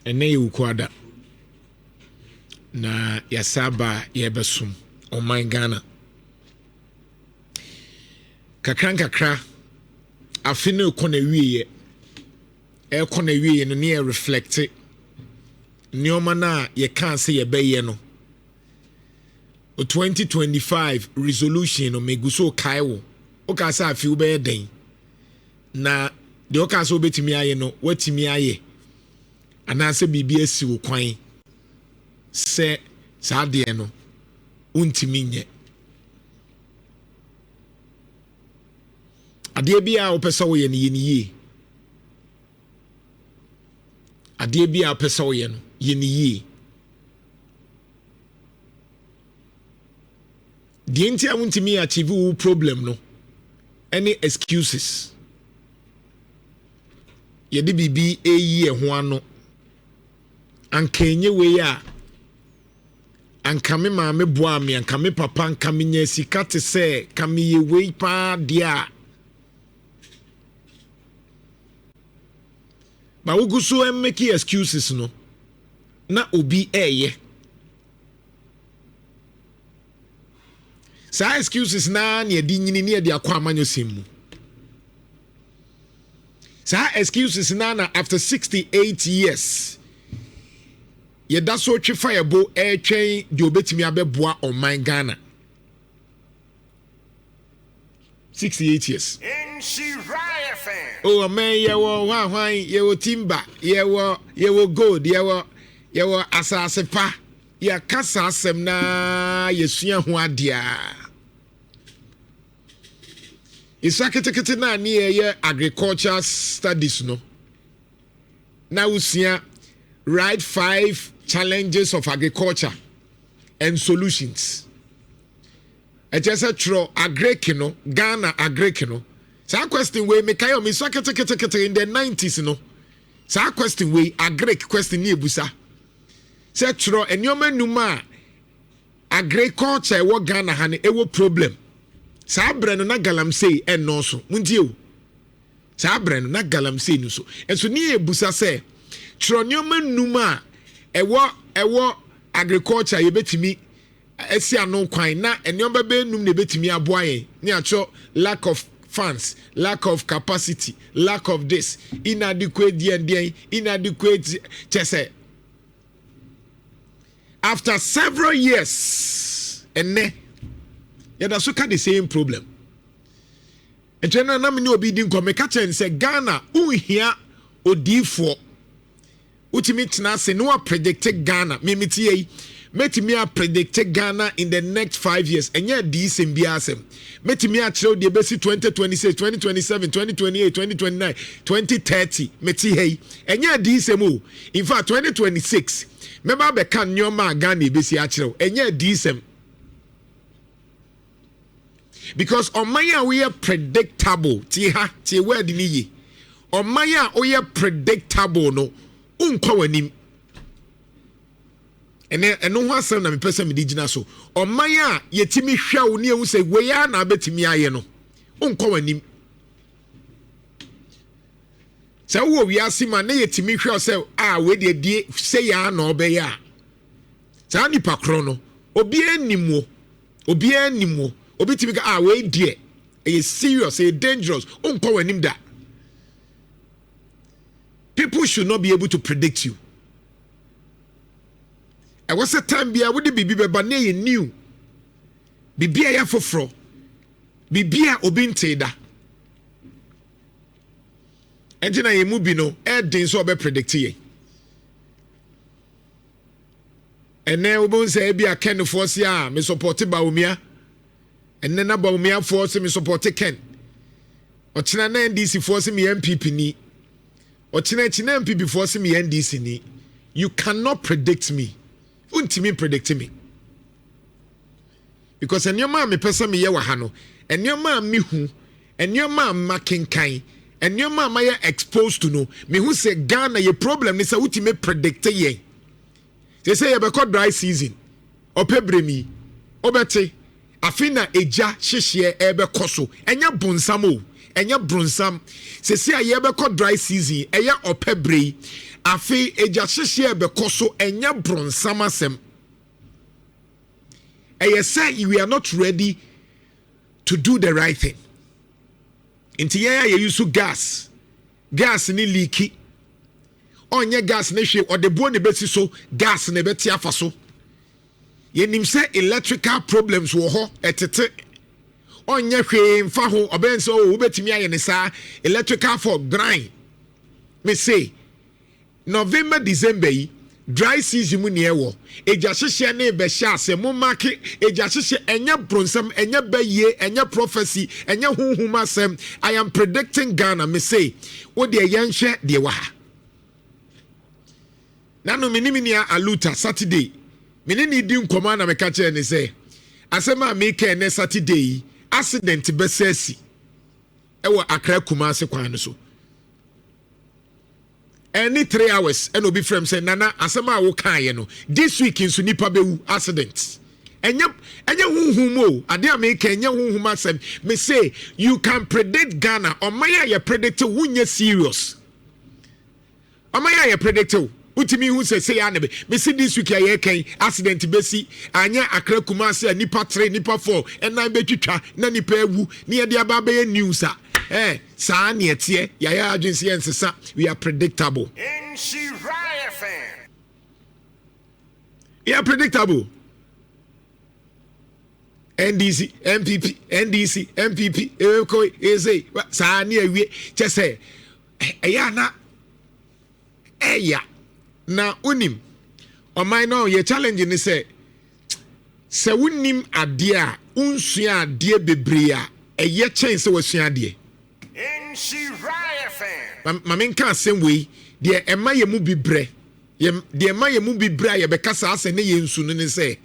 Ɛnnɛ yɛ Wukuada na yɛasa aba a yɛrebɛsom ɔman Ghana. Kakra nkakra, afe no rekɔ n'awieɛ. Ɛrekɔ n'awieɛ no ne yɛ reflecte nneɛma no a yɛkaa sɛ yɛbɛyɛ no. 2025 resolution no megu so kae wo. Wokaa sɛ afe wobɛyɛ dɛn? Na deɛ wokaa sɛ wobɛtumi ayɛ no, woatumi ayɛ anaasɛ biribi asi wo kwan sɛ saa adeɛ no wontumi nyɛ. Adeɛ bi a wopɛ sɛ woyɛ no, yɛ no yie. Adeɛ bi a wopɛ sɛ woyɛ no, yɛ no yie. Deɛ nti a wontumi achieve wo problem no ɛne excuses. Yɛde biribi ɛyi ɛho ano. Anka ɛnyɛ wei a, anka me maame boaa me, anka me papa, anka menya sika te sɛ, ka meyɛ wei paa deɛ a. Ba wogu so make excuses no, na obi ɛɛyɛ. Saa excuses naa na yɛde nyini ne yɛde akɔ amanyɔsɛm mu. Saa excuses naa na after 68 years yɛda so twe fa yɛbo ɛretwɛn deɛ obetumi abɛboa ɔman Ghana. 68 years. Oh ɔman yɛwɔ hwanhwan, yɛwɔ timber, yɛwɔ yɛwɔ gold, yɛwɔ yɛwɔ asase pa. Yɛka saa asɛm na yɛsua ho adeɛ a. Yɛsua ketekete na ne yɛyɛ agriculture studies no. Na wosua write 5 challenges of agriculture and solutions. Ɛkyerɛ sɛ twerɛ agric no, Ghana agric no. Saa question wei mekae o, mesua ketekete in the 90s no. Saa question wei agric question ne ebusa. Sɛ twerɛ nneɛma num a agriculture ɛwɔ Ghana ha no ɛwɔ problem. Saa berɛ no na galamsey ɛnnɔɔso. Muntie o. Saa berɛ no na galamsey no so. Nso ne ebusa sɛ twerɛ nneɛma num a ɛwɔ ɛwɔ agriculture yɛbɛtumi asi ano kwan na nneɛma bɛyɛ num na ebɛtumi aboa yɛn ne atwerɛ lack of funds, lack of capacity, lack of this, inadequate deɛn inadequate kyɛ sɛ after several years ɛnɛ yɛda so ka the same problem. Nkyɛn na nam ne obi di nkɔmɔ meka kyerɛ no sɛ Ghana nhia odiifoɔ. Wotumi tena ase na wapredict Ghana. Mimi tie yi, mɛtumi apredict Ghana in the next 5 years. Ɛnyɛ adiisɛm biara asɛm. Mɛtumi akyerɛw deɛ ɛbɛsi 2026, 2027, 2028, 2029, 2030. Mɛti ha yi. Ɛnyɛ adiisɛm o. In fact, 2026, mɛba abɛka nneɛma a Ghana ɛbɛsi akyerɛw. Ɛnyɛ adiisɛm. Because ɔman a woyɛ predictable, tie ha, tie word ni yie. Ɔman a woyɛ predictable no, wonkɔ w'anim. Ɛnɛ ɛno ho asɛm na mepɛ sɛ mede gyina so. Ɔman a yɛtumi hwɛ wo ne ehu sɛ wei ara na abɛtumi ayɛ no, wonkɔ w'anim. Sɛ wowɔ wiase mu a na yɛtumi hwɛ wo sɛ a wei deɛ die sɛ yɛ ara na ɔbɛyɛ a, saa nipa korɔ no, obiara nim wo. Obiara nim wo. Obi tumi ka a wei deɛ ɛyɛ serious, ɛyɛ dangerous, wonkɔ w'anim da. People should not be able to predict you. Ɛwɔ sɛ time biara wode biribi bɛba na ɛyɛ new, biribi a ɛyɛ foforɔ, biribi a obi ntee da. Ɛnti na yɛn mu bi no ɛɛden sɛ ɔbɛ predict yɛn. Ɛnɛ wobɛhu sɛ ebi a Kenfoɔ se a me support Bawumia. Ɛnɛ na Bawumiafoɔ se me support Ken. Ɔkyena na NDC foɔ se me NPP ni. Ɔkyena akyi na NPP foɔ se me NDC ni. You cannot predict me. Wontumi predict me. Because nneɛma a mepɛ sɛ meyɛ wɔ ha no, nneɛma a mehu, nneɛma a makenkan, nneɛma a mayɛ exposed to no, mehu sɛ Ghana yɛ problem ne sɛ wotumi predict yɛn. Sɛ sɛ yɛbɛkɔ dry season, ɔpɛ berɛ mi, wobɛte, afe na egya hyehyeɛ ɛbɛkɔ so. Ɛnyɛ bonsam o, ɛnyɛ bronsam. Sɛ sɛ a yɛbɛkɔ dry season, ɛyɛ ɔpɛ berɛ yi. Afei egya hyehyeɛ bɛkɔ so. Ɛnyɛ bronsam asɛm, ɛyɛ sɛ we are not ready to do the right thing. Nti yɛn a yɛyi so gas, gas ne leak, ɔnyɛ gas ne hwee, ɔde boɔ ne bɛsi so, gas ne bɛte afa so. Yɛnim sɛ electrical problems wɔ hɔ, ɛtete, ɔnyɛ hwee mfa ho. Ɔbɛn sɛ o wobɛtumi ayɛ ne saa electrical fault grind. Me say November, December yi, dry season mu neɛ ɛwɔ egya hyehyɛ ne bɛhyɛ ase. Mo make egya hyehyɛ. Ɛnyɛ bronsam, ɛnyɛ bɛyie, ɛnyɛ prophecy, ɛnyɛ huhum asɛm. I am predicting Ghana. Me say wo deɛ, yɛnhwɛ deɛ wɔ ha. Nanu mi ni mi nia Aluta Saturday, mi ni ni di nkɔmɔ na meka kyerɛ ne sɛ asɛm a meka ɛnɛ Saturday yi, accident bɛsɛ asi ɛwɔ Accra Kumase kwan no so. Ɛne 3 hours ɛna obi frɛ m sɛ, "Nana, asɛm a wokaeɛ no, this week nso nipa bɛwu accident." Ɛnyɛ huhum o. Adeɛ a meka ɛnyɛ huhum asɛm. Me say you can predict Ghana. Ɔman a yɛ predict, wonyɛ serious. Ɔman a yɛ predict, wotumi hu sɛ sɛ yɛ anabe. Mesi this week a yɛkɛn, accident bɛsi. Anyɛ Akra Kumase a, nipa 3, nipa 4, ɛnan bɛtwitwa na nipa awu ne yɛde aba abɛyɛ news a saa ne ɛteɛ. Yɛayɛ adwene sɛ yɛnsesa. We are predictable. We are predictable. NDC, NPP, NDC, NPP, ewekɔ ese saa ne awie. Kyɛ sɛ ɛyɛ ana ɛya na wonim ɔman no yɛ challenge ne sɛ wonim adeɛ a wonsua adeɛ bebree a, ɛyɛ kyɛn sɛ wasua adeɛ. Ma menka asɛm wei deɛ, ɛma yɛ mu bi brɛ. Deɛ ɛma yɛ mu bi brɛ a yɛbɛka saa asɛ ne yɛ nsu no ne sɛ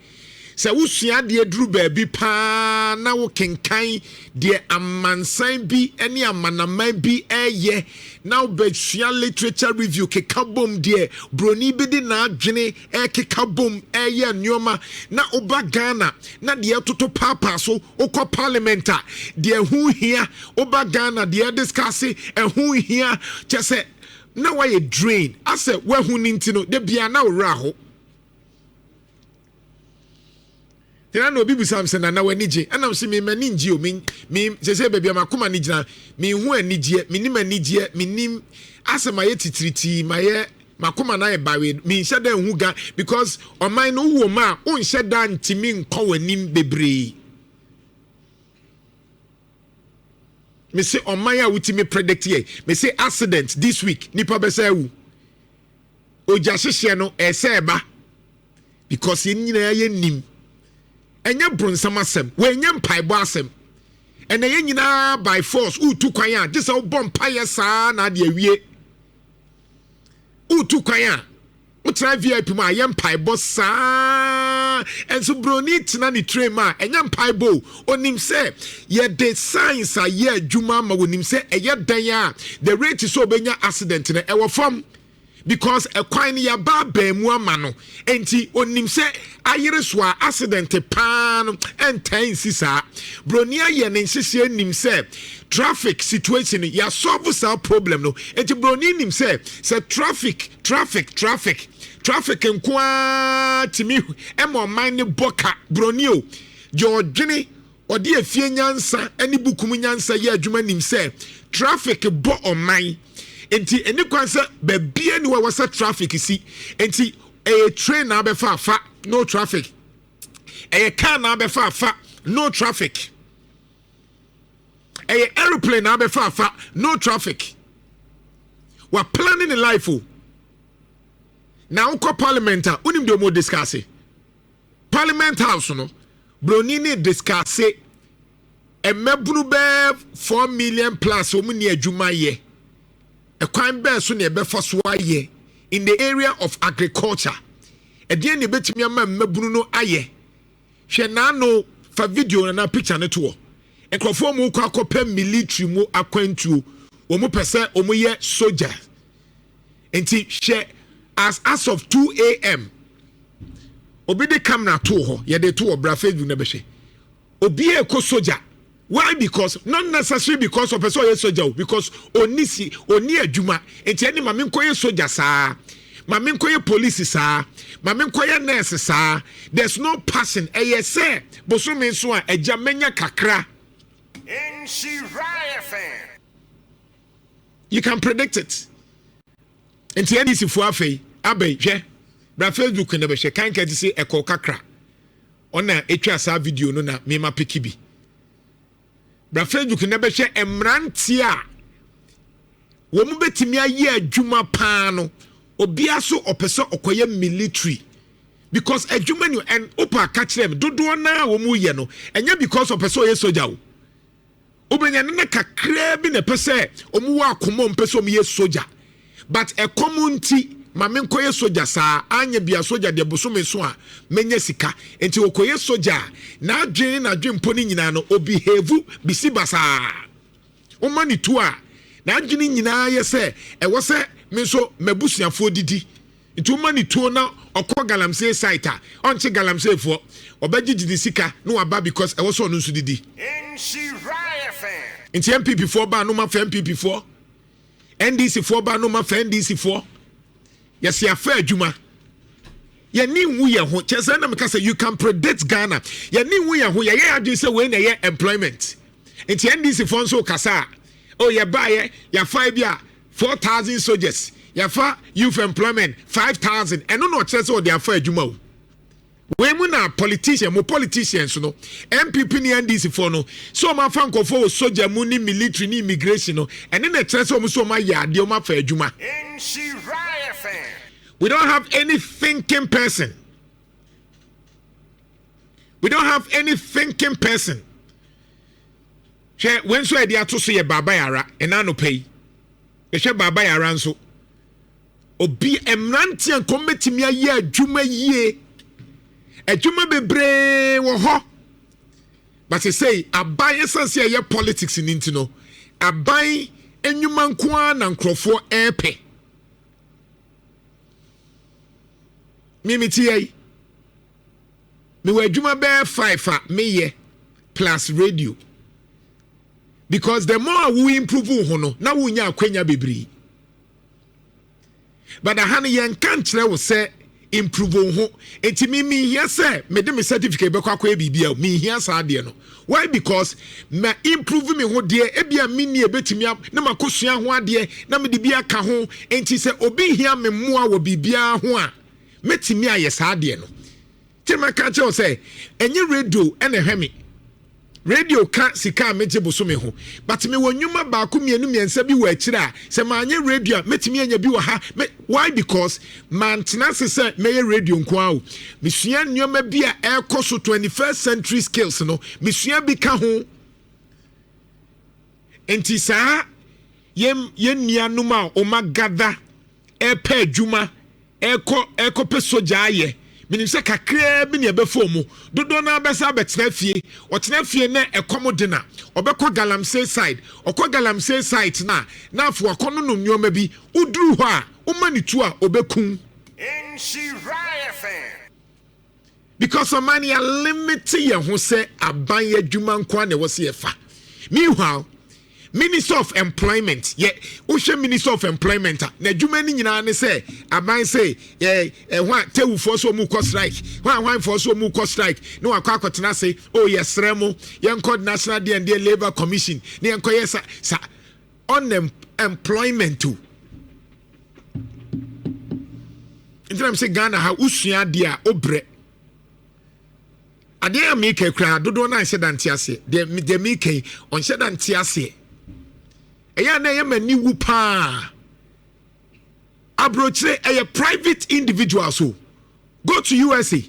wosua adeɛ duru baabi paa na wokenkan deɛ amansan bi ne amanaman bi ɛyɛ na wobɛsua literature review keka bom, deɛ broni bi de n'adwene ɛkeka bom ɛyɛ nneɛma, na woba Ghana na deɛ ɛtoto paapaa so, wokɔ parliament a, deɛ ɛho hia, woba Ghana deɛ ɛdiscuss ɛho hia, kyɛ sɛ na wayɛ drain asɛ wahu ne nti no de bia na worɛ aho. Tena na obi bisa m sɛ, "Nana, w'ani gye?" Ɛnam sɛ me m'ani ngye o. Me sɛ baabi a makoma no gyina, menhu anigyeɛ, menim anigyeɛ, menim asɛ mayɛ titiritii, mayɛ makoma no ayɛ bawe. Menhyɛ da nhu ga because ɔman no wowɔ mu a, wonhyɛ da ntimi nkɔ w'anim bebree. Mese ɔman a wotumi predict yɛ. Mese accident this week, nipa bɛsɛ awu. Ogya hyehyɛ no ɛsɛ ɛba because yɛn nyinaa yɛ nim. Ɛnyɛ bronsam asɛm, wɔnyɛ mpaebɔ asɛm. Ɛnna yɛn nyinaa by force wotu kwan a, gye sɛ wobɔ mpaeɛ saa na ade awie. Wotu kwan a, wotena VIP mu a, yɛ mpaebɔ saa. Ɛnso broni tena ne train mu a, ɛnyɛ mpaebɔ o. Onim sɛ yɛde science ayɛ adwuma ama onim sɛ ɛyɛ dan a, the rate sɛ obɛnya accident no ɛwɔ fam because ɛkwan no yɛaba abɛn mu ama no. Nti onim sɛ ayere so a, accident paa no ɛntaa nsi saa. Broni ayɛ ne nhyehyɛ nim sɛ traffic situation no, yɛasolve saa problem no. Nti broni nim sɛ traffic, traffic, traffic, traffic nko ara tumi ɛma ɔman ne bɔ ka. Broni o, deɛ ɔdwene ɔde efie nyansa ne bukum nyansa yɛ adwuma nim sɛ traffic bɔ ɔman. Nti ɛni kwan sɛ baabia ni hɔ a wɔsɛ traffic si. Nti ɛyɛ train na abɛfa afa, no traffic. Ɛyɛ car na abɛfa afa, no traffic. Ɛyɛ aeroplane na abɛfa afa, no traffic. Wa planning ne life o. Na wokɔ parliament a, wonim deɛ ɔmo discuss parliament house no. Broni ne discuss mmabunu bɛɛ 4 million plus wɔn ni adwuma yɛ, ɛkwan bɛɛ so na ɛbɛfa so ayɛ in the area of agriculture, ɛdeɛn na ɛbɛtumi ama mmabunu no ayɛ. Hwɛ n'ano, fa video na picture no toɔ. Nkurɔfoɔ mu kɔ akɔpɛ military mu akwantuo, wɔn pɛ sɛ wɔn yɛ soldier. Nti hwɛ, as of 2 a.m., obi de camera to hɔ, yɛde to wɔ bra Facebook na bɛhwɛ. Obi a ɛkɔ soldier. Why? Because not necessary because ɔpɛ sɛ ɔyɛ soja o, because ɔni si ɔni adwuma, nti ɛne maame nkɔyɛ soja saa, maame nkɔyɛ police saa, maame nkɔyɛ nurse saa. There's no passion. Ɛyɛ sɛ bosome nso a ɛgya mɛnya kakra. Nhyira FM. You can predict it. Nti NDC foɔ afei abɛyi, hwɛ, bra Facebook na bɛhwɛ kan ka ti sɛ ɛkɔ kakra, ɔna etwa saa video no na mema pick bi. Bra Facebook na bɛhwɛ mmeranteɛ a wɔn bɛtumi ayɛ adwuma paa no. Obiara so ɔpɛ sɛ ɔkɔyɛ military because adwuma ni. And opa aka kyerɛ me, dodoɔ naa wɔn yɛ no, ɛnyɛ because ɔpɛ sɛ ɔyɛ soja o. Wobɛnya ne na kakraa bi na ɛpɛ sɛ ɔmo wɔ akoma, ɔmo pɛ sɛ ɔmo yɛ soja, but ɛkɔm nti maame nkɔyɛ soja saa. Anya bia soja deɛ, bosome so a menya sika, nti ɔkɔyɛ soja a, n'adwene ne n'adwene mpo ne nyinaa no, obehave bisi basaa. Woma ne tu a, n'adwene nyinaa yɛ sɛ ɛwɔ sɛ me nso m'abusuafoɔ didi. Nti woma ne tuo na ɔkɔ galamsey site a, ɔnkye galamseyfoɔ, ɔbɛgyegye ne sika na waba because ɛwɔ sɛ ɔno nso didi. Nhyira FM. Nti NPP foɔ baa no ma fɛ NPP foɔ, NDC foɔ baa no ma fɛ NDC foɔ. Yɛsi afa adwuma, yɛni nwu yɛn ho kyerɛ sɛ ɛna meka sɛ you can predict Ghana. Yɛni nwu yɛn ho, yɛyɛ adwene sɛ wei na ɛyɛ employment. Nti NDC foɔ nso kasa a, o yɛbaayɛ yɛafa bi a 4,000 soldiers, yɛafa youth employment 5,000. Ɛno na ɔkyerɛ sɛ ɔde afa adwuma o. Wei mu na politician mo, politicians no, NPP ne NDC foɔ no, sɛ ɔmo afa nkɔfoɔ wɔ soja mu ne military ne immigration no, ɛne na ɛkyerɛ sɛ ɔmo sɛ ɔmo ayɛ adeɛ, ɔmo afa adwuma. Nhyira FM. We don't have any thinking person. We don't have any thinking person. Hwɛ, wei nso a yɛde ato so yɛ Baaba Yara ɛna anɔpa yi. Yɛhwɛ Baaba Yara nso, obi mmeranteɛ nkɔm bɛtumi ayɛ adwuma yie, adwuma bebree wɔ hɔ, but sɛ aban ɛsan sɛ ɛyɛ politics ni nti no, aban nnwuma nko ara na nkurɔfoɔ ɛrepɛ. Mímí ti yɛ yi, mewɔ adwuma bɛyɛ five a meyɛ plus radio, because the more a wo improve wo ho no, na wonya akwanya bebree. But aha no, yɛnka nkyerɛ wo sɛ improve wo ho. Nti mi mihia sɛ mede me certificate bɛkɔ akɔyɛ biribi a mihia saa adeɛ no. Why? Because ma improve me ho deɛ, ebia mi ni ebetumi na ma kɔ sua ho adeɛ na mede bi aka ho. Nti sɛ obi hia me mmoa wɔ biribiara ho a, mɛtumi ayɛ saa adeɛ no. Tí ma ka kyerɛ wo sɛ ɛnyɛ radio ɛna ɛhwɛ me. Radio ka sika a megye bosome ho, but mewɔ nnwuma baako, mmienu, mmiɛnsa bi wɔ akyire a sɛ maanyɛ radio a, mɛtumi anya bi wɔ ha. Me, why? Because mantena ase sɛ mɛyɛ radio nko ara o. Mesua nneɛma bi a ɛrekɔ so, 21st century skills no, mesua bi ka ho. Nti saa yɛn nuanom a wɔn agada ɛrepɛ adwuma, ɛkɔpɛ sogya ayɛ, menim sɛ kakraa bi ne ɛbɛfa mu. Dodoɔ no abɛsa abɛtena fie. Ɔtena fie na ɛkɔm de na ɔbɛkɔ galamsey side. Ɔkɔ galamsey site na afo akɔ no nom nneɛma bi. Woduru hɔ a, woma ne tu a, ɔbɛkum. Nhyira FM. Because ɔman yɛ limit yɛn ho sɛ aban adwuma nko a na ɛwɔ sɛ yɛfa. Meanwhile, Minister of Employment yɛ, wohwɛ Minister of Employment a, n'adwuma no nyinaa ne sɛ aban sɛ ɛ ɛho a tewufoɔ so ɔmu kɔ strike, hwan hwanfoɔ so ɔmu kɔ strike, na wakɔ akɔtena ase o, yɛsrɛ mo, yɛnkɔ National D&D Labour Commission ne yɛnkɔ yɛ sa sa unemployment o. Nti na sɛ Ghana ha, wosua adeɛ a, wobrɛ adeɛ a meka koraa, dodoɔ no anhyɛ da nte aseɛ. Deɛ meka yi, ɔnhyɛ da nte aseɛ. Ɛyɛ a na ɛyɛ m'ani wu paa. Aburokyire ɛyɛ private individuals o. Go to USA,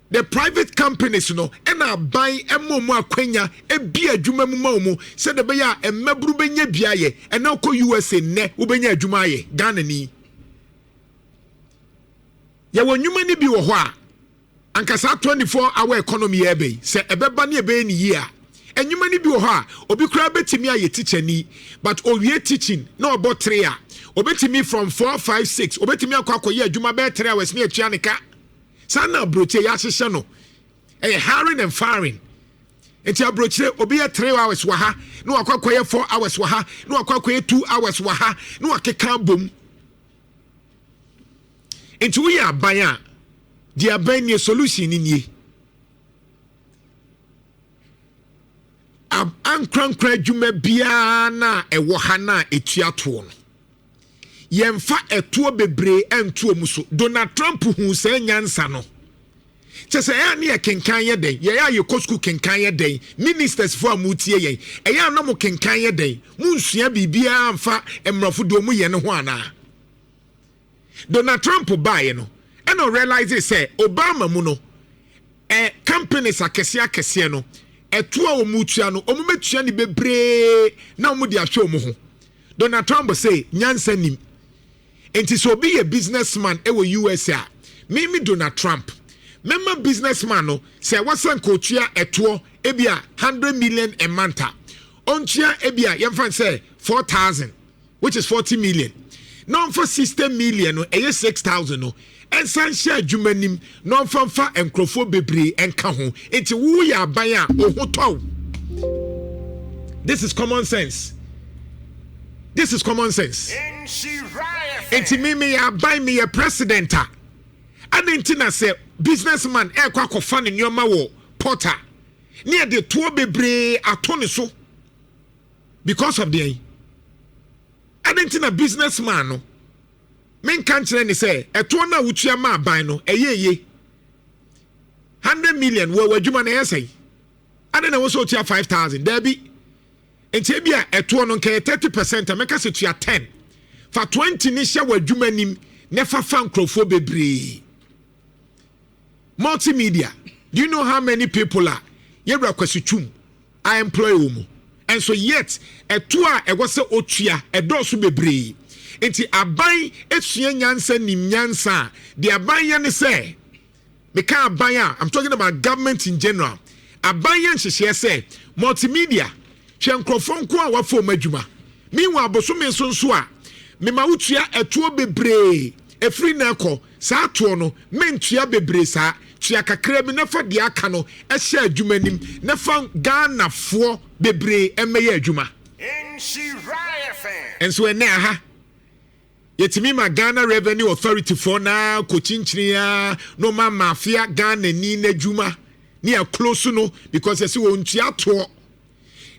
the private companies no ɛna aban ɛma ɔmo akwanya ebi adwuma mu ma ɔmo sɛdeɛ ɛbɛyɛ a mmaburu bɛnya bi ayɛ. Ɛna ɔkɔ USA nnɛ, wobɛnya adwuma ayɛ. Ghana ni, yɛwɔ nnwuma no bi wɔ hɔ a anka saa 24 hour economy yɛ ɛbɛyi sɛ ɛbɛba ne ɛbɛyɛ ne yie a, nnwuma no bi wɔ hɔ a obi koraa bɛtumi ayɛ teacher ni, but owie teaching na ɔbɔ 3 a, obɛtumi from 4, 5, 6 obɛtumi akɔyɛ adwuma bɛyɛ 3 hours ne atua ne ka. Saa na aburokye yɛahyehyɛ no, ɛyɛ hiring and firing. Nti aburokyire obi yɛ 3 hours wɔ ha na wakɔ akɔyɛ 4 hours wɔ ha na wakɔ akɔyɛ 2 hours wɔ ha na wakeka abom. Nti woyɛ aban a, deɛ aban nie, solution ni nie. Ankorankora adwuma biara na ɛwɔ ha na etua toɔ no, yɛmfa ɛtoɔ bebree ɛntoɔ mu. So Donald Trump hu saa nyansa no kyɛ sɛ ɛyɛ ne yɛ kenkan yɛ dɛn? Yɛyɛ a yɛkɔ sukuu kenkan yɛ dɛn? Ministers fo a mutie yɛn, ɛyɛ a na mo kenkan yɛ dɛn? Munsua biribiara mfa mmorɔfo deɛ ɔmo yɛ no ho anaa? Donald Trump baeɛ no, ɛna ɔrealise sɛ Obama mu no, companies akɛseɛ akɛseɛ no, ɛto a wɔn tua no, wɔn bɛtua ne bebree na wɔn de ahwɛ wɔn ho. Donald Trump sɛ nyansa nim, nti sɛ obi yɛ businessman ɛwɔ USA a, mimi Donald Trump mɛma businessman no sɛ wɔsɛ nkotua ɛtoɔ ebi a 100 million a month a, ɔntua ebi a yɛmfa sɛ 4,000, which is 40 million, na ɔmfa 60 million no, ɛyɛ 6,000 no, ɛnsan hyɛ adwuma nim na ɔmfa mfa nkurɔfoɔ bebree ɛnka ho. Nti woyɛ aban a, oho tɔw. This is common sense. This is common sense. Nti mi meyɛ aban, meyɛ president a, adi nti na sɛ businessman ɛrekɔ akɔfa ne nneɛma wɔ port a, ne yɛde toɔ bebree ato ne so because of deɛn? Adi nti na businessman no menka nkyerɛ ne sɛ ɛtoɔ no a wotua ma aban no ɛyɛ ye 100 million wɔ w'adwuma no ɛyɛ sɛn? Adi na wɔsɛ otua 5,000? Daabi. Nti ebi a ɛtoɔ no nka yɛ 30% a, mɛka sɛ tua 10, fa 20 ne hyɛ w'adwuma nim na fa fa nkurɔfoɔ bebree. Multimedia, do you know how many people a yɛwura Kwasi Twum a employ wɔ mu? And so yet ɛto a ɛwɔ sɛ otua ɛdɔɔso bebree. Nti aban esua nyansa, nim nyansa a, deɛ aban yɛ ne sɛ, meka aban a, I'm talking about government in general, aban yɛ nhyehyɛɛ sɛ Multimedia, hwɛ nkurɔfoɔ nko a wafa wɔn adwuma. Meanwhile, bosome nso nso a mema wotua ɛtoɔ bebree efiri na ɛkɔ saa toɔ no, mentua bebree saa, tua kakra bi na fa deɛ aka no ɛhyɛ adwuma nim na fa Ghanafoɔ bebree ɛmɛyɛ adwuma. Nso ɛnɛ aha yɛtumi ma Ghana Revenue Authority foɔ naa kɔ kyinkyini a na ɔma mafia Ghana ni n'adwuma ne yɛ no because yɛsɛ wɔn ntua toɔ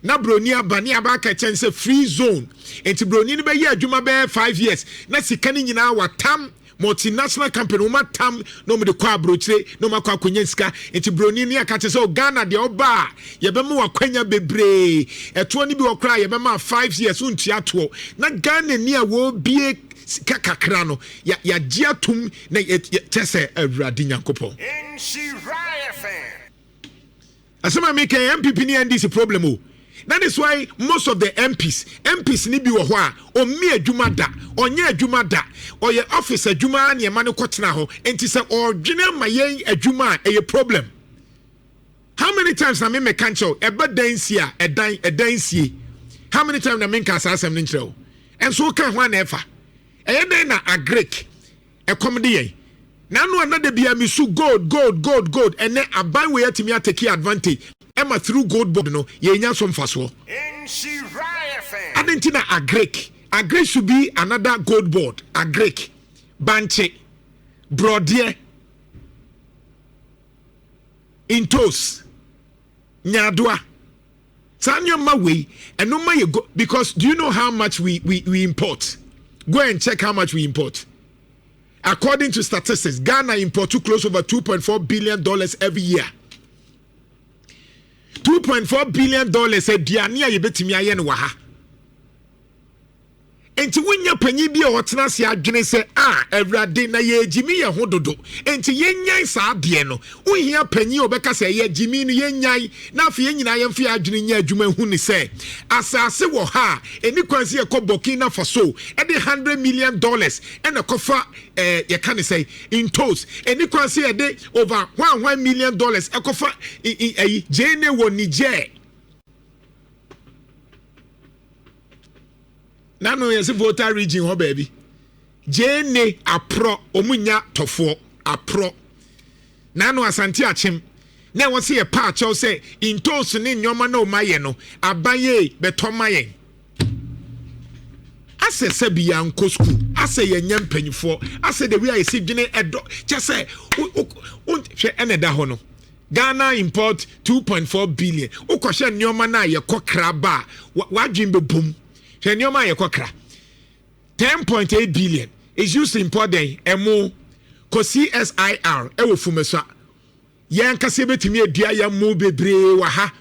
na broni aba ne aba aka kyɛn sɛ free zone. Nti broni no bɛyɛ adwuma bɛyɛ 5 years na sika no nyinaa watam multinational company wɔn atam na wɔn de kɔ aburokyire na wɔn akɔ akɔnya sika. Nti broni ne aka kyerɛ sɛ o Ghana deɛ, ɔba a, yɛbɛma wakwanya bebree, ɛtoɔ no bi wɔ koraa yɛbɛma 5 years ntua toɔ, na Ghana ni a wɔrebie sika kakra no yɛagye atum na kyɛ sɛ Awurade Nyankopɔn. Asɛm a meka, NPP ne NDC problem o. That is why most of the MPs ni bi wɔ hɔ a ɔmmi adwuma da, ɔnyɛ adwuma da, ɔyɛ office adwuma nneɛma no kɔtena hɔ. Nti sɛ ɔdwene ama yɛn adwuma a, ɛyɛ problem. How many times na me mɛka nkyɛw ɛbɛ dan sie a ɛdan ɛdan sie? How many times na me nka saa asɛm no nkyerɛ o? Ɛnso woka ho a na ɛfa ɛyɛ dɛn na agric ɛkɔm de yɛn n'ano anada bia misu gold, gold, gold, gold. Ɛnɛ aban wei atumi atake advantage ɛma through Gold Board no yɛnya so mfasoɔ. Adi nti na agric should be another Gold Board. Agric, bankye, borɔdeɛ, ntos, nyaadoa, saa nneɛma wei ɛno ma yɛ go, because do you know how much we import? Go and check how much we import. According to statistics, Ghana import to close over $2.4 billion every year. $2.4 billion aduane a yɛbɛtumi ayɛ no wɔ ha. Nti wonya panyin bi a ɔtena ase adwene sɛ a Awurade na yɛgyimi yɛn ho dodo, nti yɛnyan saa adeɛ no. Wohia panyin a ɔbɛka sɛ ɛyɛ gyimi no yɛnyan, na afei yɛn nyinaa yɛmfa yɛn adwene nyɛ adwuma hu ne sɛ asase wɔ ha a ɛni kwan sɛ yɛkɔ Burkina Faso ɛde $100 million ɛna kɔfa yɛka ne sɛ ntos. Ɛni kwan sɛ yɛde over $1 million ɛkɔfa ɛyi gyeene wɔ Niger. Nano yɛsɛ Volta Region hɔ baabi gyeene aporɔ, ɔmo nya tɔfoɔ aporɔ. Nano Asante Akyem. Na ɛwɔ sɛ yɛpa akyɛw sɛ ntoosi ne nneɛma na ɔma yɛ no, aban yɛ bɛtɔ ma yɛn. Asɛ sɛ bi yɛankɔ sukuu, asɛ yɛnyɛ mpanyinfoɔ, asɛ de wi a yɛsi dwene ɛdɔ kyɛ sɛ hwɛ ɛna ɛda hɔ no. Ghana import 2.4 billion. Wokɔhwɛ nneɛma no a yɛkɔ kra ba a, wadwen bɛbom. Hwɛ nneɛma a yɛkɔ kra, 10.8 billion is used to import. Den ɛmo kɔ CSIR ɛwɔ Fumesua. Yɛn ankasa bɛtumi adua yɛn mo bebree wɔ ha.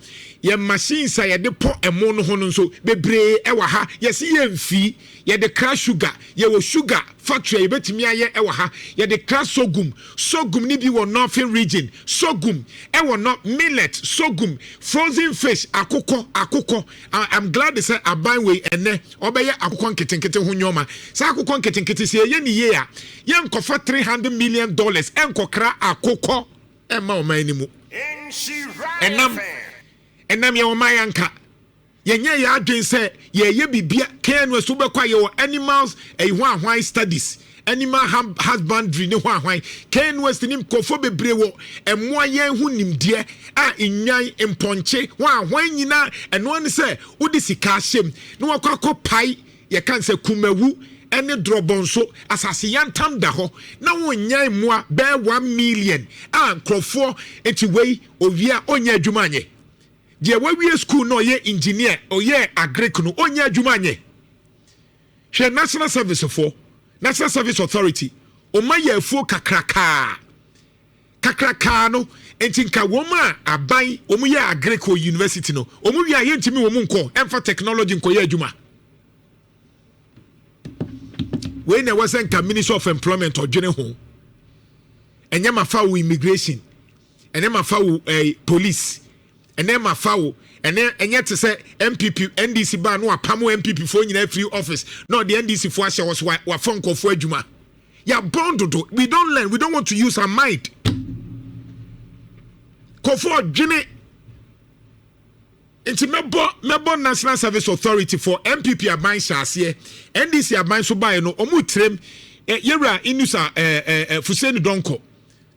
Yɛn machines a yɛde pɔ ɛmo no ho no nso bebree ɛwɔ ha. Yɛsi yɛn mfi yɛde kra sugar, yɛwɔ sugar factory a yɛbɛtumi ayɛ ɛwɔ ha. Yɛde kra sorghum, sorghum ni bi wɔ Northern Region, sorghum ɛwɔ no, millet, sorghum, frozen fish, akokɔ akokɔ. I'm glad sɛ aban wei ɛnɛ ɔbɛyɛ akokɔ nketenkete ho nneɛma. Saa akokɔ nketenkete sɛ yɛyɛ ne yie a, yɛnkɔfa $300 million ɛnkɔkra akokɔ ɛma ɔman no mu. Ɛnam ɛnam yɛ ɔman yanka yɛnyɛ yɛ adwen sɛ yɛyɛ bibia kɛn no so bɛkɔ a yɛwɔ animals ɛyi ho ahwan studies, animal husbandry ne ho ahwan. KNUST ne nkurɔfoɔ bebree wɔ ɛmoa yɛn ho nimdeɛ a nnwan, mpɔnkye ho ahwan nyinaa. Ɛnoa ne sɛ wode sika ahyɛm na wakɔ akɔ pae. Yɛka sɛ Kumawu ɛne Drɔbɔnso asase yantam da hɔ na wonyan mmoa bɛyɛ 1 million a nkurɔfoɔ. Nti wei owia ɔnyɛ adwuma anyɛ. Deɛ wawie school na ɔyɛ engineer, ɔyɛ agric no, ɔnyɛ adwuma anyɛ. Hwɛ National Service foɔ, National Service Authority, ɔma yɛ afuo kakrakaa kakrakaa no. Nti nka wɔn a aban wɔn yɛ agric wɔ university no, wɔn wie a yɛntumi wɔn nkɔ ɛnfa technology nkɔyɛ adwuma. Wei na ɛwɔ sɛ nka Ministry of Employment ɔdwene ho. Ɛnyɛ ma fa wo immigration, ɛnyɛ ma fa wo police, ɛnɛ ma fa wo. Ɛnɛ ɛnyɛ te sɛ NPP, NDC baa no apam NPP foɔ nyinaa free office na ɔde NDC foɔ ahyɛ hɔ so wafa nkɔfoɔ adwuma. Yɛabɔn dodo. We don't learn, we don't want to use our mind. Kɔfoɔ ɔdwene. Nti mɛbɔ National Service Authority for NPP aban hyɛ aseɛ, NDC aban so baeɛ no, ɔmo tirem yɛwura Inusa ɛ ɛ Fuseni Donko,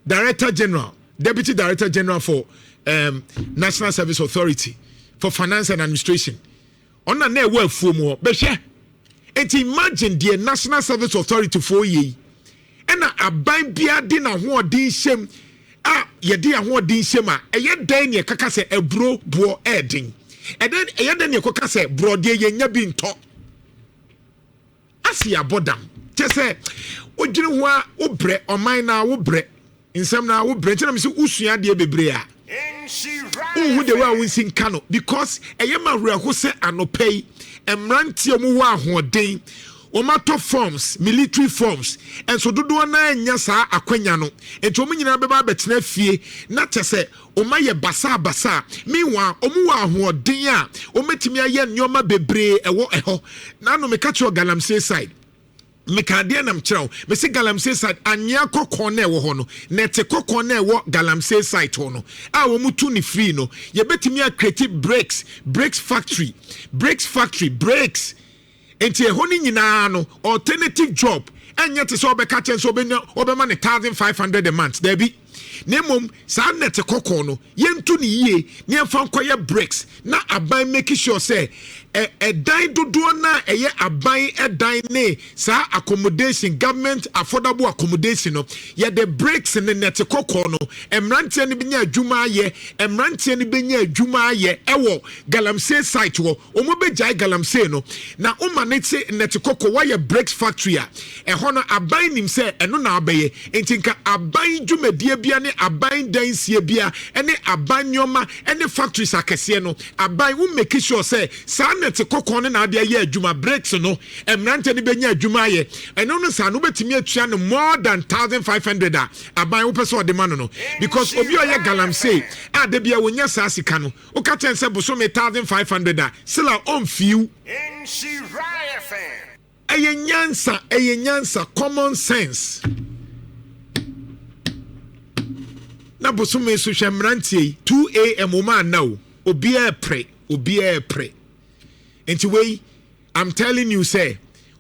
Director General, Deputy Director General for National Service Authority for Finance and Administration, ɔna na ɛwɔ afuo mu hɔ bɛhwɛ. Nti imagine deɛ National Service Authority foɔ yɛ yi, ɛna aban biara de n'ahoɔden hyɛm a yɛde ahoɔden hyɛm a, ɛyɛ dɛn ne ɛkaka sɛ aburo boɔ ɛɛden? Ɛdɛn ɛyɛ dɛn ne ɛkɔka sɛ borɔdeɛ yɛnya bi ntɔ asi abɔ dam? Kyɛ sɛ wodwene ho a, wobrɛ ɔman na wobrɛ nsɛm na wobrɛ. Nkyɛn na mi sɛ wosua adeɛ bebree a, wohu de wo a wonsi nka no, because ɛyɛ ma awerɛho sɛ anɔpɛ yi mmeranteɛ mu wɔ ahoɔden, wɔn atɔ forms, military forms, nso dodoɔ naa nya saa akwanya no. Nti wɔn nyinaa bɛba abɛtena fie na kyɛ sɛ wɔn ayɛ basabasa. Meanwhile, wɔn wɔ ahoɔden a wɔn bɛtumi ayɛ nneɛma bebree ɛwɔ ɛhɔ. Nanu meka kyerɛ galamsey side, meka adeɛ nam kyerɛw mesi galamsey side, anwea kɔkɔɔ na ɛwɔ hɔ no, nɛte kɔkɔɔ na ɛwɔ galamsey site hɔ no a wɔn tu ne free no, yɛbɛtumi acreate bricks, bricks factory, bricks factory, bricks. Nti ɛhɔ no nyinaa no, alternative job. Ɛnyɛ te sɛ ɔbɛka kyɛn sɛ ɔbɛnya ɔbɛma ne 1,500 a month, daabi. Na mmom saa nɛte kɔkɔɔ no, yɛntu ne yie na yɛmfa nkɔyɛ bricks na aban make sure sɛ ɛ ɛdan dodoɔ na ɛyɛ aban ɛdan ne saa accommodation, government affordable accommodation no, yɛde bricks ne nɛte kɔkɔɔ no, mmeranteɛ no bɛnya adwuma ayɛ. Mmeranteɛ no bɛnya adwuma ayɛ ɛwɔ galamsey site hɔ. Wɔn bɛgyae galamsey no na wɔma ne te nɛte kɔkɔɔ wɔayɛ bricks factory a ɛhɔ no, aban nim sɛ ɛno na abɛyɛ. Nti nka aban dwumadie bia ne aban dansie bia ne aban nneɛma ne factories akɛseɛ no, aban wo make sure sɛ saa nɛte kɔkɔɔ no na ade ayɛ adwuma, bricks no, mmeranteɛ no bɛnya adwuma ayɛ. Ɛno no saa no wobɛtumi atua no more than 1,500 a aban wopɛ sɛ ɔde ma no, because obi a ɔyɛ galamsey a da bia wɔnya saa sika no, woka kyɛn sɛ bosome 1,500 a sila ɔmfiw. Ɛyɛ nyansa, ɛyɛ nyansa, common sense. Na bosome so hwɛ mmeranteɛ yi, 2 a.m. wɔn anna o, obiara pere, obiara pere. Nti wei, I'm telling you sɛ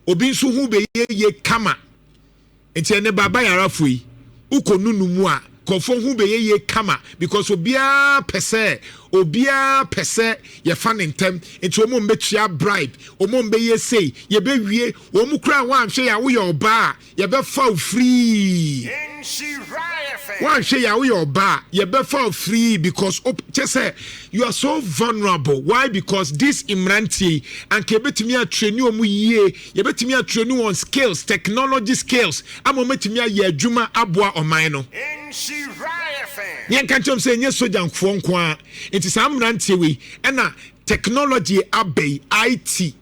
obi nso ho bɛyɛ yie kama. Nti ɛne baba yarafo yi wokɔ nunu mu a Nkurɔfoɔ ho bɛyɛ yie kama because obiara pɛ sɛ obiara pɛ sɛ yɛfa ne ntɛm, nti wɔn mbɛtua bribe, wɔn mbɛyɛ sei, yɛbɛwie wɔn kura. Wɔanhwɛ yɛ a, woyɛ ɔbaa a, yɛbɛfa wo free. Woanhwɛ yɛ a, woyɛ ɔbaa, yɛbɛfa wo free because kyɛ sɛ you are so vulnerable. Why? Because this mmeranteɛ yi, anka yɛbɛtumi atrain wɔn yie, yɛbɛtumi atrain wɔn skills, technology skills, ama wɔn bɛtumi ayɛ adwuma aboa ɔman no. Yɛnka nkyɛn sɛ ɛnyɛ sogyanfoɔ nko ara. Nti saa mmeranteɛ wei ɛna technology abɛyi, IT,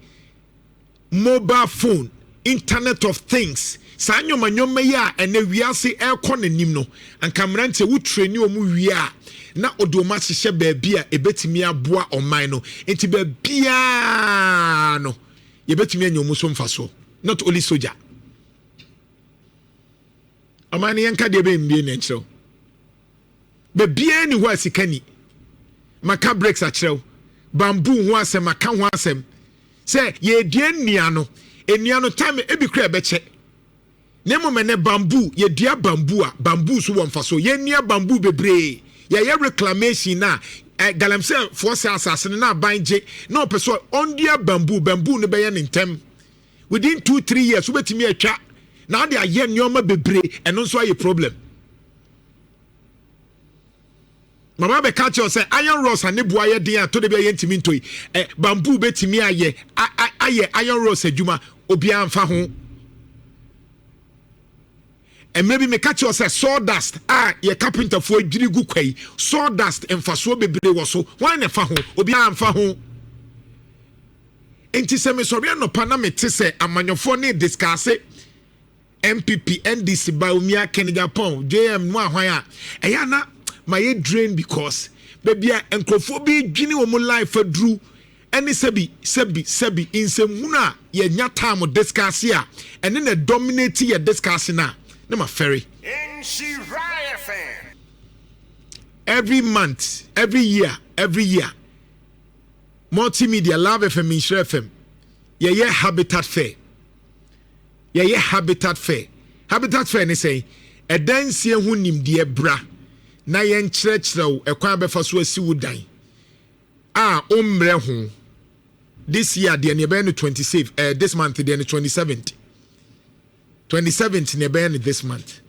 mobile phone, Internet of Things, saa nnwoma nnwoma yi a ɛnɛ wiase ɛrekɔ n'anim no, anka mmeranteɛ wotrain wɔn wie a, na ɔde wɔn ahyehyɛ baabi a ɛbɛtumi aboa ɔman no. Nti baabiara no yɛbɛtumi anya wɔn so mfasoɔ, not only soldier. Ɔman no, yɛnka deɛ bɛyɛ mbie na nkyerɛw baabiara ni hɔ a sika ni. Maka bricks akyerɛw, bamboo ho asɛm, maka ho asɛm sɛ yɛdua nnua no, nnua no time ebi kura ɛbɛkyɛ, na mmom ɛnɛ bamboo, yɛdua bamboo a, bamboo so wɔ mfa so. Yɛnnua bamboo bebree, yɛyɛ reclamation na galamsey foɔ sɛ asase no na aban gye na ɔpɛ so ɔndua bamboo. Bamboo no bɛyɛ ne ntɛm, within 2-3 years wobɛtumi atwa na ade ayɛ nneɛma bebree. Ɛno nso ayɛ problem. Mama bɛka kyerɛw sɛ iron rods a ne boa yɛ den a to de bi a yɛntumi ntɔ yi, bamboo bɛtumi ayɛ iron rods adwuma. Obiara mfa ho. Mmerɛ bi meka kyerɛw sɛ sawdust a yɛ carpenterfoɔ adwiri gu kwa yi, sawdust mfasoɔ bebree wɔ so. Wɔn na ɛfa ho? Obiara mfa ho. Nti sɛ mesɔre anɔpa na mete sɛ amanyɔfoɔ ne discuss NPP, NDC, Bawumia, Kennedy Agyapong, JM no ahwan a, ɛyɛ ana ma yɛ drain because baabi a nkurɔfoɔ bi dwene wɔn life aduru ɛne sɛbi sɛbi sɛbi nsɛmhunu a yɛnya time discuss a, ɛne na dominate yɛ discuss na ne ma fɛre. Every month, every year, every year, Multimedia, Love FM, Nhyira FM, yɛyɛ Habitat Fair. Yɛyɛ Habitat Fair. Habitat Fair ne sɛn? Ɛdansie ho nimdeɛ. Bra na yɛnkyerɛkyerɛ wo ɛkwan bɛfa so asi wo dan a ɔmmerɛ ho. This year deɛ ne ɛbɛyɛ no 27, this month deɛ no 27th, 27th ne ɛbɛyɛ no this month.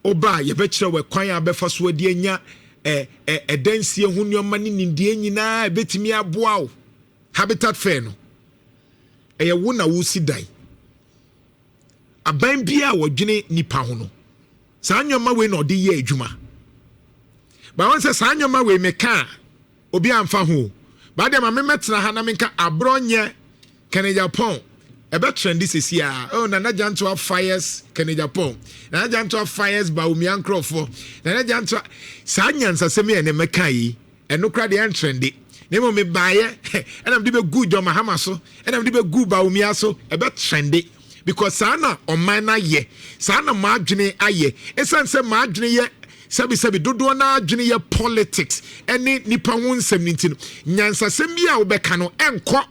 Ɔba a, yɛbɛkyerɛ wo ɛkwan a bɛfa so adi anya ɛdansie ho nneɛma ne nimdeɛ nyinaa ɛbɛtumi aboa wo. Habitat Fair no, ɛyɛ wo na wosi dan. Aban biara a wɔdwene nipa ho no, saa nneɛma wei na ɔde yɛ adwuma. Báwọn sɛ saa nneɛma wei meka a, obi amfa ho. Baadeɛ ma memɛtena ha na menka aborɔ nyɛ Kennedy Agyapong, ɛbɛ trend sisi a, oh, Nana Gyantoa fires Kennedy Agyapong, Nana Gyantoa fires Bawumia nkurɔfoɔ, Nana Gyantoa. Saa nyansasɛm yɛ ne mɛka yi, ɛno kora deɛ ɛntrend, na mmom mebaeɛ ɛna mede bɛgu John Mahama so, ɛna mede bɛgu Bawumia so, ɛbɛ trend because saa na ɔman no ayɛ, saa na maadwene ayɛ. Ɛsiane sɛ maadwene yɛ sɛbisɛbi, dodoɔ no adwene yɛ politics ɛne nipa ho nsɛm no nti no, nyansasɛm bi a wobɛka no ɛnkɔ.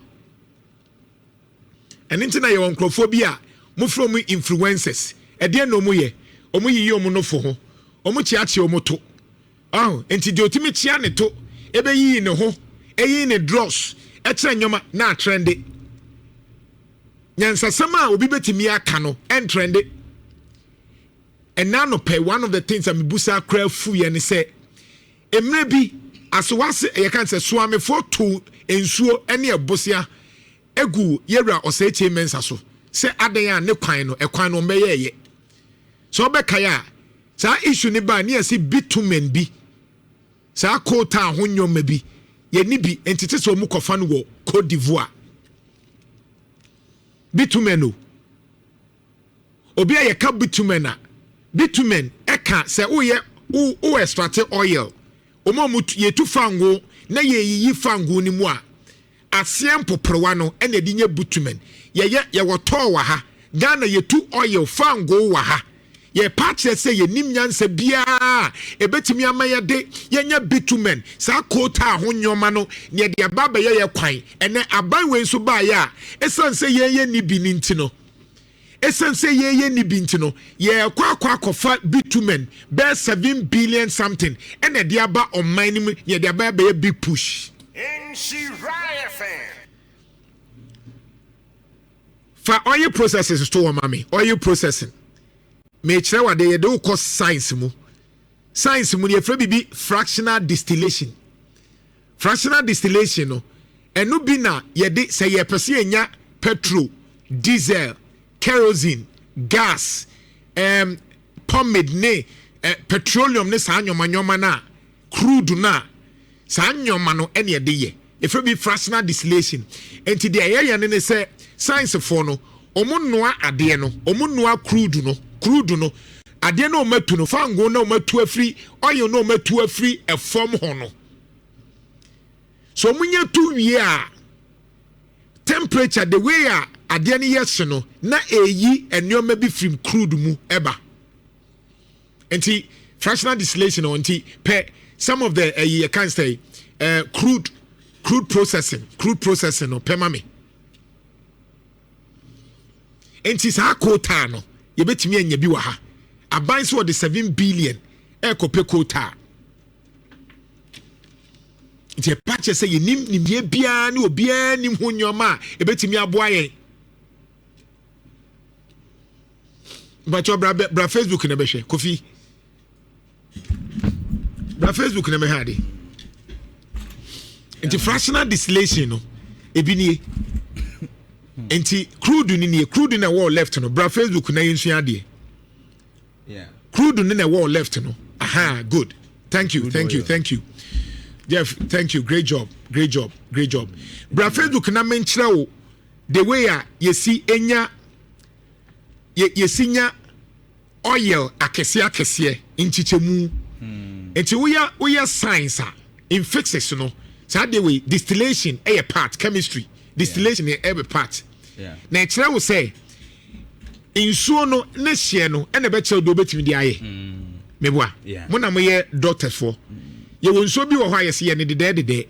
Ɛno nti na yɛwɔ nkurɔfoɔ bi a mofrɛ mu influencers. Ɛdeɛ na ɔmu yɛ? Ɔmu yiyi ɔmu nofo ho, ɔmu kyeakyea ɔmu to ɔho. Nti deɛ ɔtumi kyea ne to, ɛbɛyiyi ne ho, ɛyi ne dross, ɛkyerɛ nneɛma na atrend. Nyansasɛm a obi bɛtumi aka no ɛntrend. Ɛna anɔpɛ, one of the things a mebusa akora afu yɛ ne sɛ, mmerɛ bi asowase yɛka sɛ soamefoɔ to nsuo ne ɛbosea egu yɛwura Osei Kyei Mensah so sɛ adan a ne kwan no, ɛkwan no ɔmbɛyɛ ɛyɛ sɛ ɔbɛkae a, saa issue ne baa ne yɛsi bitumen bi, saa coal tar ho nneɛma bi, yɛni bi nti te sɛ ɔmu kɔfa no wɔ Cote d'Ivoire. Bitumen o, obi a yɛka bitumen a, bitumen ɛka sɛ woyɛ wo extract oil, wɔn a yɛtu fango na yɛyiyi fango no mu a, aseɛ mpoporewa no ɛna ɛde nyɛ bitumen. Yɛyɛ, yɛwɔ tɔɔ wɔ ha. Ghana yɛtu oil, fango wɔ ha. Yɛpa kyerɛ sɛ yɛnim nyansa biara ɛbɛtumi ama yɛde yɛnya bitumen, saa coal tar ho nneɛma no, na yɛde aba abɛyɛ yɛ kwan. Ɛnɛ aban wei nso baeɛ a, ɛsiane sɛ yɛn yɛ ni bi ne nti no. Ɛsiane sɛ yɛyɛ ni bi nti no, yɛkɔ akɔfa bitumen bɛyɛ 7 billion something ɛna ɛde aba ɔman no mu, yɛde aba bɛyɛ big push. Nhyira FM. Fa oil processes to wɔ ma me. Oil processing, mekyerɛ wa de, yɛde wokɔ science mu. Science mu no, yɛfrɛ biribi fractional distillation. Fractional distillation no, ɛno bi na yɛde sɛ yɛpɛ sɛ yɛnya petrol, diesel, kerosene, gas, pomade ne petroleum ne saa nnwoma nnwoma no a, crude no a, saa nnwoma no ɛne yɛde yɛ. Yɛfrɛ bi fractional distillation. Nti deɛ ɛyɛyɛ no ne sɛ sciencefoɔ no, ɔmo noa adeɛ no, ɔmo noa crude no. Crude no, adeɛ no ɔmo atu no, fango na ɔmo atu afiri, oil na ɔmo atu afiri ɛfam hɔ no so, ɔmo nya tu wie a, temperature, the way a adeɛ no yɛ hye no, na ɛyi nneɛma bi firi crude mu ɛba. Nti fractional distillation no, nti pɛ some of the ɛyi yɛ kan sɛ crude processing no, pɛ ma me. Nti saa coal tar no, yɛbɛtumi anya bi wɔ ha. Aban sɛ wɔde 7 billion ɛrekɔpɛ coal tar. Nti ɛpa kyerɛ sɛ yɛnim nimdeɛ biara ne obiara nim ho nneɛma a ɛbɛtumi aboa yɛn. Mpakyɛw, bra, bra Facebook na bɛhwɛ. Kofi, bra Facebook na bɛhwɛ ade. Nti fractional distillation no ebi nie. Nti crude ni nie. Crude na ɛwɔ left no. Bra Facebook na yɛnsua adeɛ. Crude ni na ɛwɔ left no. Aha, good, thank you. Crude thank you. Oil. Thank you, Jeff, thank you. Great job, great job, great job. Bra Facebook na menkyerɛ wo the way a yɛsi enya yɛsi nya oil akɛseɛ akɛseɛ nkyekyɛmu. Nti woyɛ science a, in physics no, saa de wei, distillation ɛyɛ part, chemistry distillation ɛyɛ part. Na ɛkyerɛ wo sɛ nsuo no ne hyeɛ no ɛna ɛbɛkyerɛ wo deɛ wobɛtumi de ayɛ. Meboa? Yeah. Mo na moyɛ doctors foɔ. Yɛwɔ nsuo bi wɔ hɔ a yɛsɛ yɛ ne dedɛɛ dedɛɛ.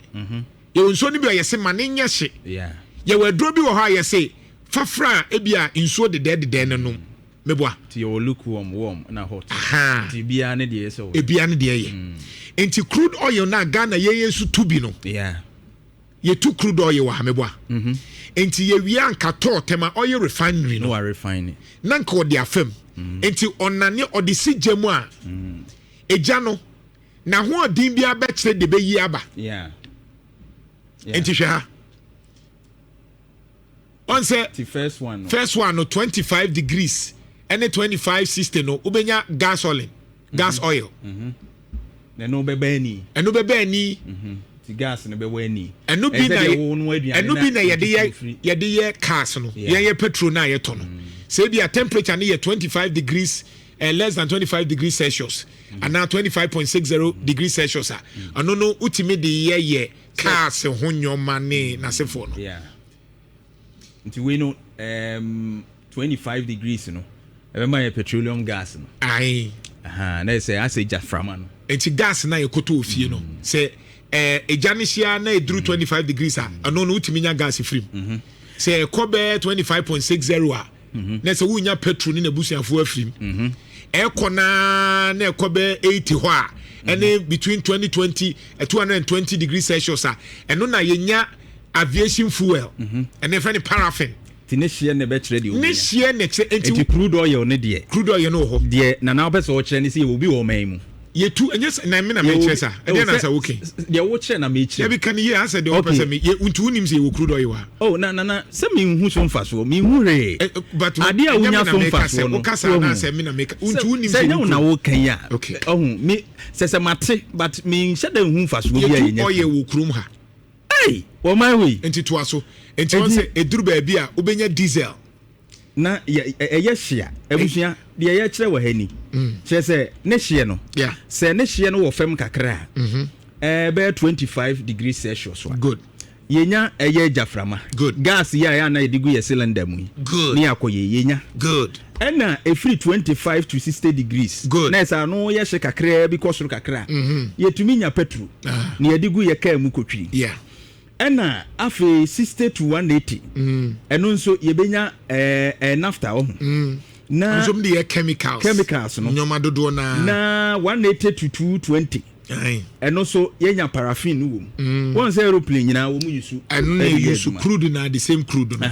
Yɛwɔ nsuo no bi a yɛsɛ ma ne nyɛ hye. Yɛwɔ aduro bi wɔ hɔ a yɛsɛ fafra a ebi a nsuo dedɛɛ dedɛɛ no nom. Meboa? Nti yɛwɔ lukewarm, warm na hot. Aha. Nti biara ne deɛ ɛsɛ wɔ. Ebia ne deɛ yɛ. Nti crude oil na Ghana yɛn nso tu bi no, yɛtu crude oil wɔ ha. Meboa? Nti yɛwie anka tɔɔ Tema Oil Refinery Na no wa refine. Na nka ɔde afam. Nti ɔnane ɔde si gya mu a, egya no n'ahoɔden bi abɛkyerɛ de bɛyi aba. Nti hwɛ ha, ɔn sɛ Ti first one no. First one no, 25 degrees ɛne 2560 no, wobɛnya gasoline, gas oil. Na ɛno bɛbɛ ani. Ɛno bɛbɛ ani. Ti gas no bɛwɔ ani. Ɛno bi Ɛsɛ na deɛ yɛ- wo no aduane ɛno na bi na yɛde yɛ ɛtutu firi. yɛde yɛ cars no. Yɛyɛ petrol na yɛtɔ no sɛ ebi a temperature no yɛ 25 degrees, less than 25 degrees Celsius anaa 25.60 degrees Celsius a, ɛno no wotumi de yɛ cars ho nneɛma ne n'asefoɔ no. Yeah. Nti wei no, 25 degrees no ɛbɛma yɛ petroleum gas no. Ayi. Aha, na ɛsɛ asɛ gya frama no. Nti gas na yɛkɔtɔ wɔ fie no, sɛ egya no hyia na ɛduru 25 degrees a, ɛno no wotumi nya gas firi mu. Sɛ ɛkɔ bɛyɛ 25.60 a, na sɛ wonya petrol ne n'abusuafoɔ afiri mu. Ɛkɔ naa na ɛkɔ bɛyɛ 80 hɔ a, ɛne between 2020 220 degrees Celsius a, ɛno na yɛnya aviation fuel, ɛne yɛfrɛ no paraffin. Nti ne hyeɛ na ɛbɛkyerɛ deɛ ne wobɛnya. Hyeɛ na kyerɛ nti. Nti crude oil ne deɛ. Crude oil no wɔ hɔ. Deɛ nana wopɛ sɛ ɔkyerɛ ne sɛ yɛwɔ bi wɔ ɔman yi mu. Yɛtu ɛnyɛ sɛ na me na mekyerɛ sa ɛdeɛ na sɛ woke. Deɛ wokyerɛ na mekyerɛ. Yɛbi ka ne yie asɛ deɛ wopɛ sɛ me yɛ nti wonim sɛ yɛwɔ crude oil wɔ ha. Oh, na nana sɛ menhu so mfasoɔ, menhu hwee. But adeɛ a ɛnyɛ me wonya na so meka sɛ mfasoɔ no woka saa woahu. anaasɛ me na meka nti wonim sɛ sɛ ɛnyɛ wo na yɛwɔ woka yi a. Okay. Ɔhu me sɛ mate, but menhyɛ da nhu mfasoɔ bi a yɛtu yɛnya. oil wɔ kurom ha. Ei, wɔman wei. Nti toa so. Nti wɔn sɛ ɛduru baabi a wobɛnya diesel. Na ɛyɛ hyea abusua deɛ yɛkyerɛ wɔ ha ni kyerɛ sɛ ne hyeɛ no, sɛ ne hyeɛ no wɔ fam kakra a, ɛbɛyɛ 25 degrees Celsius a, yɛnya ɛyɛ gyaframa. Gas yi a yɛ ana yɛde gu yɛ cylinder mu yi ne yɛakɔ yɛ yɛnya. Ɛna ɛfiri 25 to 60 degrees na ɛsɛ ano yɛ hye kakraa bi kɔ soro kakra a, yɛtumi nya petrol na yɛde gu yɛ kaa mu kɔtwiri. Ɛna afei 60 to 180, ɛno nso yɛbɛnya naphtha wɔ ho. Na nso de yɛ chemicals. Chemicals no. Nneɛma dodoɔ naa. Na 180 to 220, ɛno nso yɛnya paraffin no wɔ mu. Wɔn sɛ aeroplane nyinaa wɔn use. Ɛno na use crude na the same crude no.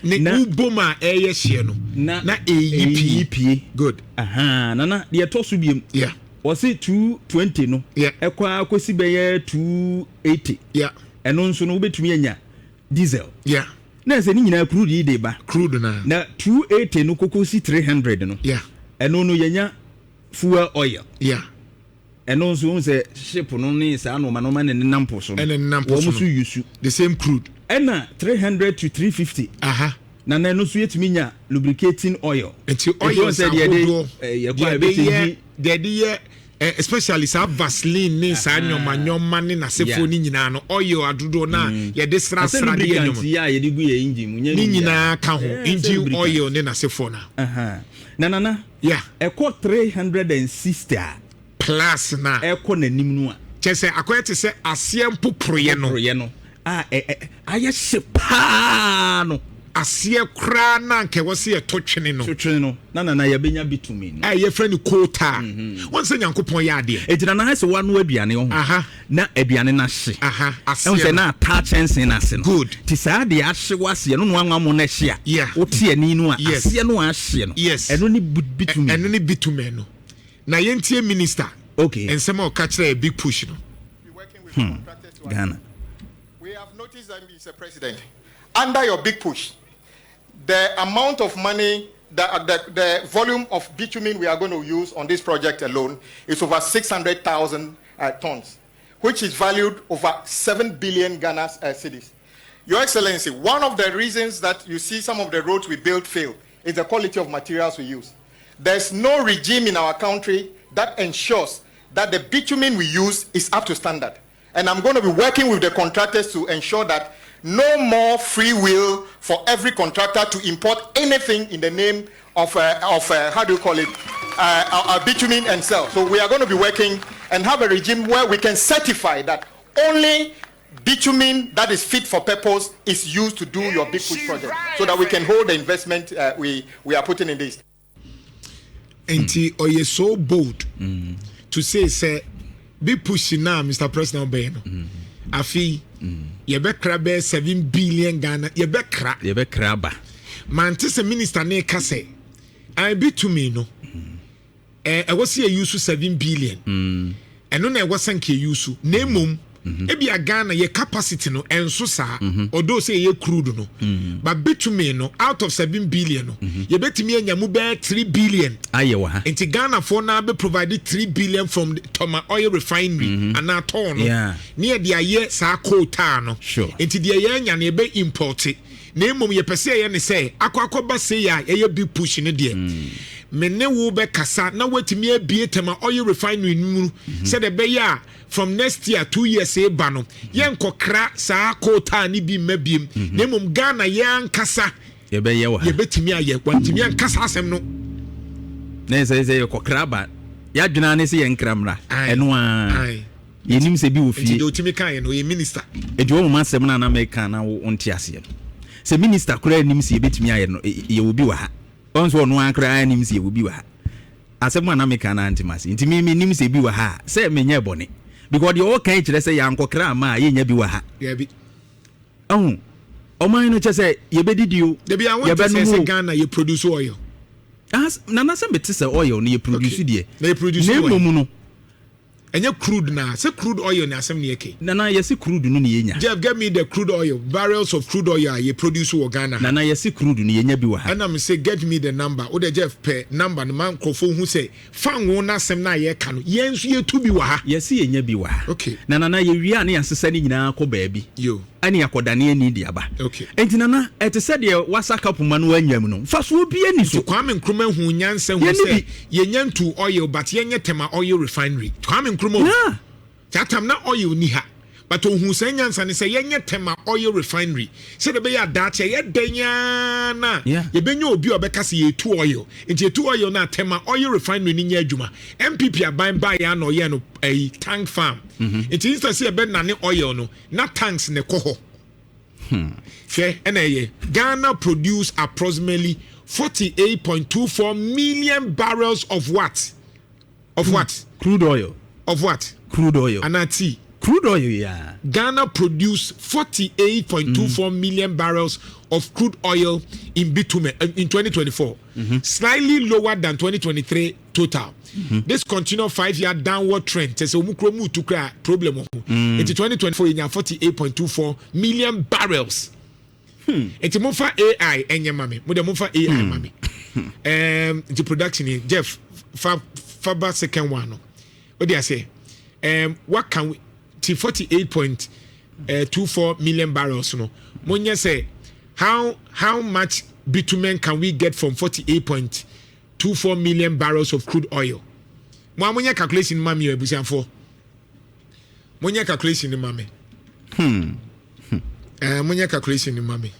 Ne wobom a ɛyɛ hyeɛ no. Na ɛyi pie. Good. Nana, deɛ ɛtɔ so biem. Wɔsi 220 no. Ɛkɔ akɔsi bɛyɛ 280. Ɛno nso no wobɛtumi anya diesel. Na sɛ ne nyinaa crude yi de ba. Crude na. Na 280 no koko si 300 no. Ɛno no yɛnya fuel oil. Ɛno nso wɔn sɛ ship no ne saa nneɛma nneɛma ne nenam po so no. Ɛne nenam po so no. Wɔn nso use. The same crude. Ɛna 300 to 350. Na ɛno nso yɛtumi nya lubricating oil. Nti oil ahodoɔ deɛ de yɛ especially saa Vaseline ne saa nneɛma nneɛma ne n'asefoɔ ne nyinaa no, oil adodoɔ na yɛde srasra de yɛ nneɛma a yɛde gu yɛ engine mu ne nyinaa ka ho, engine oil ne n'asefoɔ na. Na nana, ɛkɔ 360 a plus na ɛkɔ n'anim no a, kyɛ sɛ akɔyɛ te sɛ aseɛ mpoporoyɛ no. Mpoporoyɛ no a ayɛ hye paa no. Aseɛ koraa na nka ɛwɔ sɛ yɛtɔ twene no. Twene no na nana yɛbɛnya bitumen no. A yɛfrɛ no coal tar. Wɔn sɛ Nyankopɔn yɛ adeɛ. Eti nana, sɛ wano aduane wɔ ho na aduane no ahye, aseɛ ɛhu sɛ na ata kyɛnsee no ase no. Good. Ti saa deɛ ahye wɔ aseɛ no na wanwa mo no ahye a, wote ani no a, aseɛ no ahye no, ɛno ne bitumen. Ɛno ne bitumen no. Na yɛntie minister nsɛm a ɔka kyerɛ Big Push no. Ghana. We have noticed that, Mr. President, under your Big Push, the amount of money, the volume of bitumen we are going to use on this project alone is over 600,000 tons, which is valued over 7 billion Ghana cedis. Your Excellency, one of the reasons that you see some of the roads we built fail is the quality of materials we use. There's no regime in our country that ensures that the bitumen we use is up to standard. And I'm going to be working with the contractors to ensure that no more free will for every contractor to import anything in the name of, how do you call it, bitumen and sell. So we are going to be working and have a regime where we can certify that only bitumen that is fit for purpose is used to do your Big Push project, so that we can hold the investment we are putting in this. Nti ɔyɛ so bold to say sɛ Big Push na Mr President bɛyɛ no, afei yɛbɛkra bɛyɛ 7 billion Ghana yɛbɛkra. Yɛbɛkra ba. Mante sɛ minister ne ka sɛ bitumen no ɛwɔ sɛ yɛ use 7 billion, ɛno na ɛwɔ sɛ nka yɛ use, na emom ebi a Ghana yɛ capacity no ɛnso saa, although sɛ yɛyɛ crude no, but bitumen no, out of 7 billion no, yɛbɛtumi anya mu bɛyɛ 3 billion ayɛ wɔ ha. Nti Ghanafoɔ naa bɛ provide 3 billion from the Tema Oil Refinery anaa tɔn no ne yɛde ayɛ saa coal tar no. Nti deɛ yɛanya no yɛbɛ import, na mmom yɛpɛ sɛ yɛyɛ ne sɛ akɔba sei a yɛyɛ Big Push no deɛ, me ne wo bɛkasa na woatumi abie Tema Oil Refinery no mu sɛdeɛ ɛbɛyɛ a from next year, 2 years eba no, yɛnkɔkra saa coal tar ne bi mma biem, na mmom Ghana yɛn ankasa yɛbɛyɛ wɔ ha. Yɛbɛtumi ayɛ. Wantumi ankasa asɛm no. Na sɛ yɛkɔkra ba, yɛadwena ne sɛ yɛnkra mmra. Ɛno a yɛnim sɛ bi wɔ nti fie. Deɛ ɔtumi kaeɛ no, ɔyɛ minister. Nti wɔn mu asɛm no a na meka na wonte aseɛ no sɛ minister koraa nim sɛ yɛbɛtumi ayɛ no, yɛwɔ bi wɔ ha. Ɔn sɛ ɔno ara koraa nim sɛ yɛwɔ bi wɔ ha. Asɛm a na meka no ante ase. Nti me menim sɛ bi wɔ ha a sɛ menyɛ bɔne, because deɛ ɔka yi kyerɛ sɛ yɛankɔkra ama a yɛnya bi wɔ ha. Dabi. Ɔho ɔman no kyɛ sɛ yɛbɛdidi o. Dabi a wonte sɛ yɛbɛnom sɛ o. Ghana yɛ produce oil. Nana, sɛ mete sɛ oil no yɛ produce deɛ, Na yɛ produce na oil. mmom no Ɛnyɛ crude na sɛ crude oil ne asɛm ne yɛke. Nana, yɛse crude no ne yɛnya. Jeff, get me the crude oil, barrels of crude oil a yɛ produce wɔ Ghana ha. Nana, yɛse crude no yɛnya bi wɔ ha. Ɛna me say get me the number. Wode Jeff pɛ number no ma nkurɔfoɔ hu sɛ fango n'asɛm no a yɛka no, yɛn nso yɛtu bi wɔ ha. Yɛse yɛnya bi wɔ ha. Na nana, yɛwie a ne yɛasesa no nyinaa kɔ baabi ɛne akɔdane ani de aba. Enti nana, ɛte sɛ deɛ wasa ka poma no wanya mu no, mfasoɔ bi ani so. Nti Kwame Nkrumah hu nyansa hu Yɛnni sɛ bi. Yɛnya ntu oil, but yɛnyɛ Tema Oil Refinery. Kwame Nkrumah o, saa tam na oil ni ha, but ohun saa nyansa ne sɛ yɛnyɛ Tema Oil Refinery sɛdeɛ ɛbɛyɛ adaakye ɛyɛ dɛn aa na yɛbɛnya obi a ɔbɛka sɛ yɛtu oil. Nti yɛtu oil no a, Tema Oil Refinery no nyɛ adwuma. NPP aban baeɛ a na ɔyɛ no ɛyi tank farm. Nti instead sɛ yɛbɛnane oil no na tanks ne kɔ hɔ. Hwɛ, ɛna ɛyɛ Ghana produce approximately 48.24 million barrels of what? Of what? Crude oil. Of what? Crude oil. Anaa tea? Crude oil, yeah. Ghana produced 48.24 million barrels of crude oil in bitumen in 2024, slightly lower than 2023 total. This continued 5-year downward trend. Kyerɛ sɛ wɔn kuro mu tu kura problem wɔ ho. Nti 2024 yɛnya 48.24 million barrels. Nti momfa AI ɛnyɛ ma me. Mo deɛ momfa AI ma me. Nti production yi, Jeff, fa ba second one no. O de ase. What can we ti 48.24 million barrels no? Monyɛ sɛ how much bitumen can we get from 48.24 million barrels of crude oil? Mo a monyɛ calculation ma mi o, abusuafoɔ. Monyɛ calculation ma me. Monyɛ calculation ma me.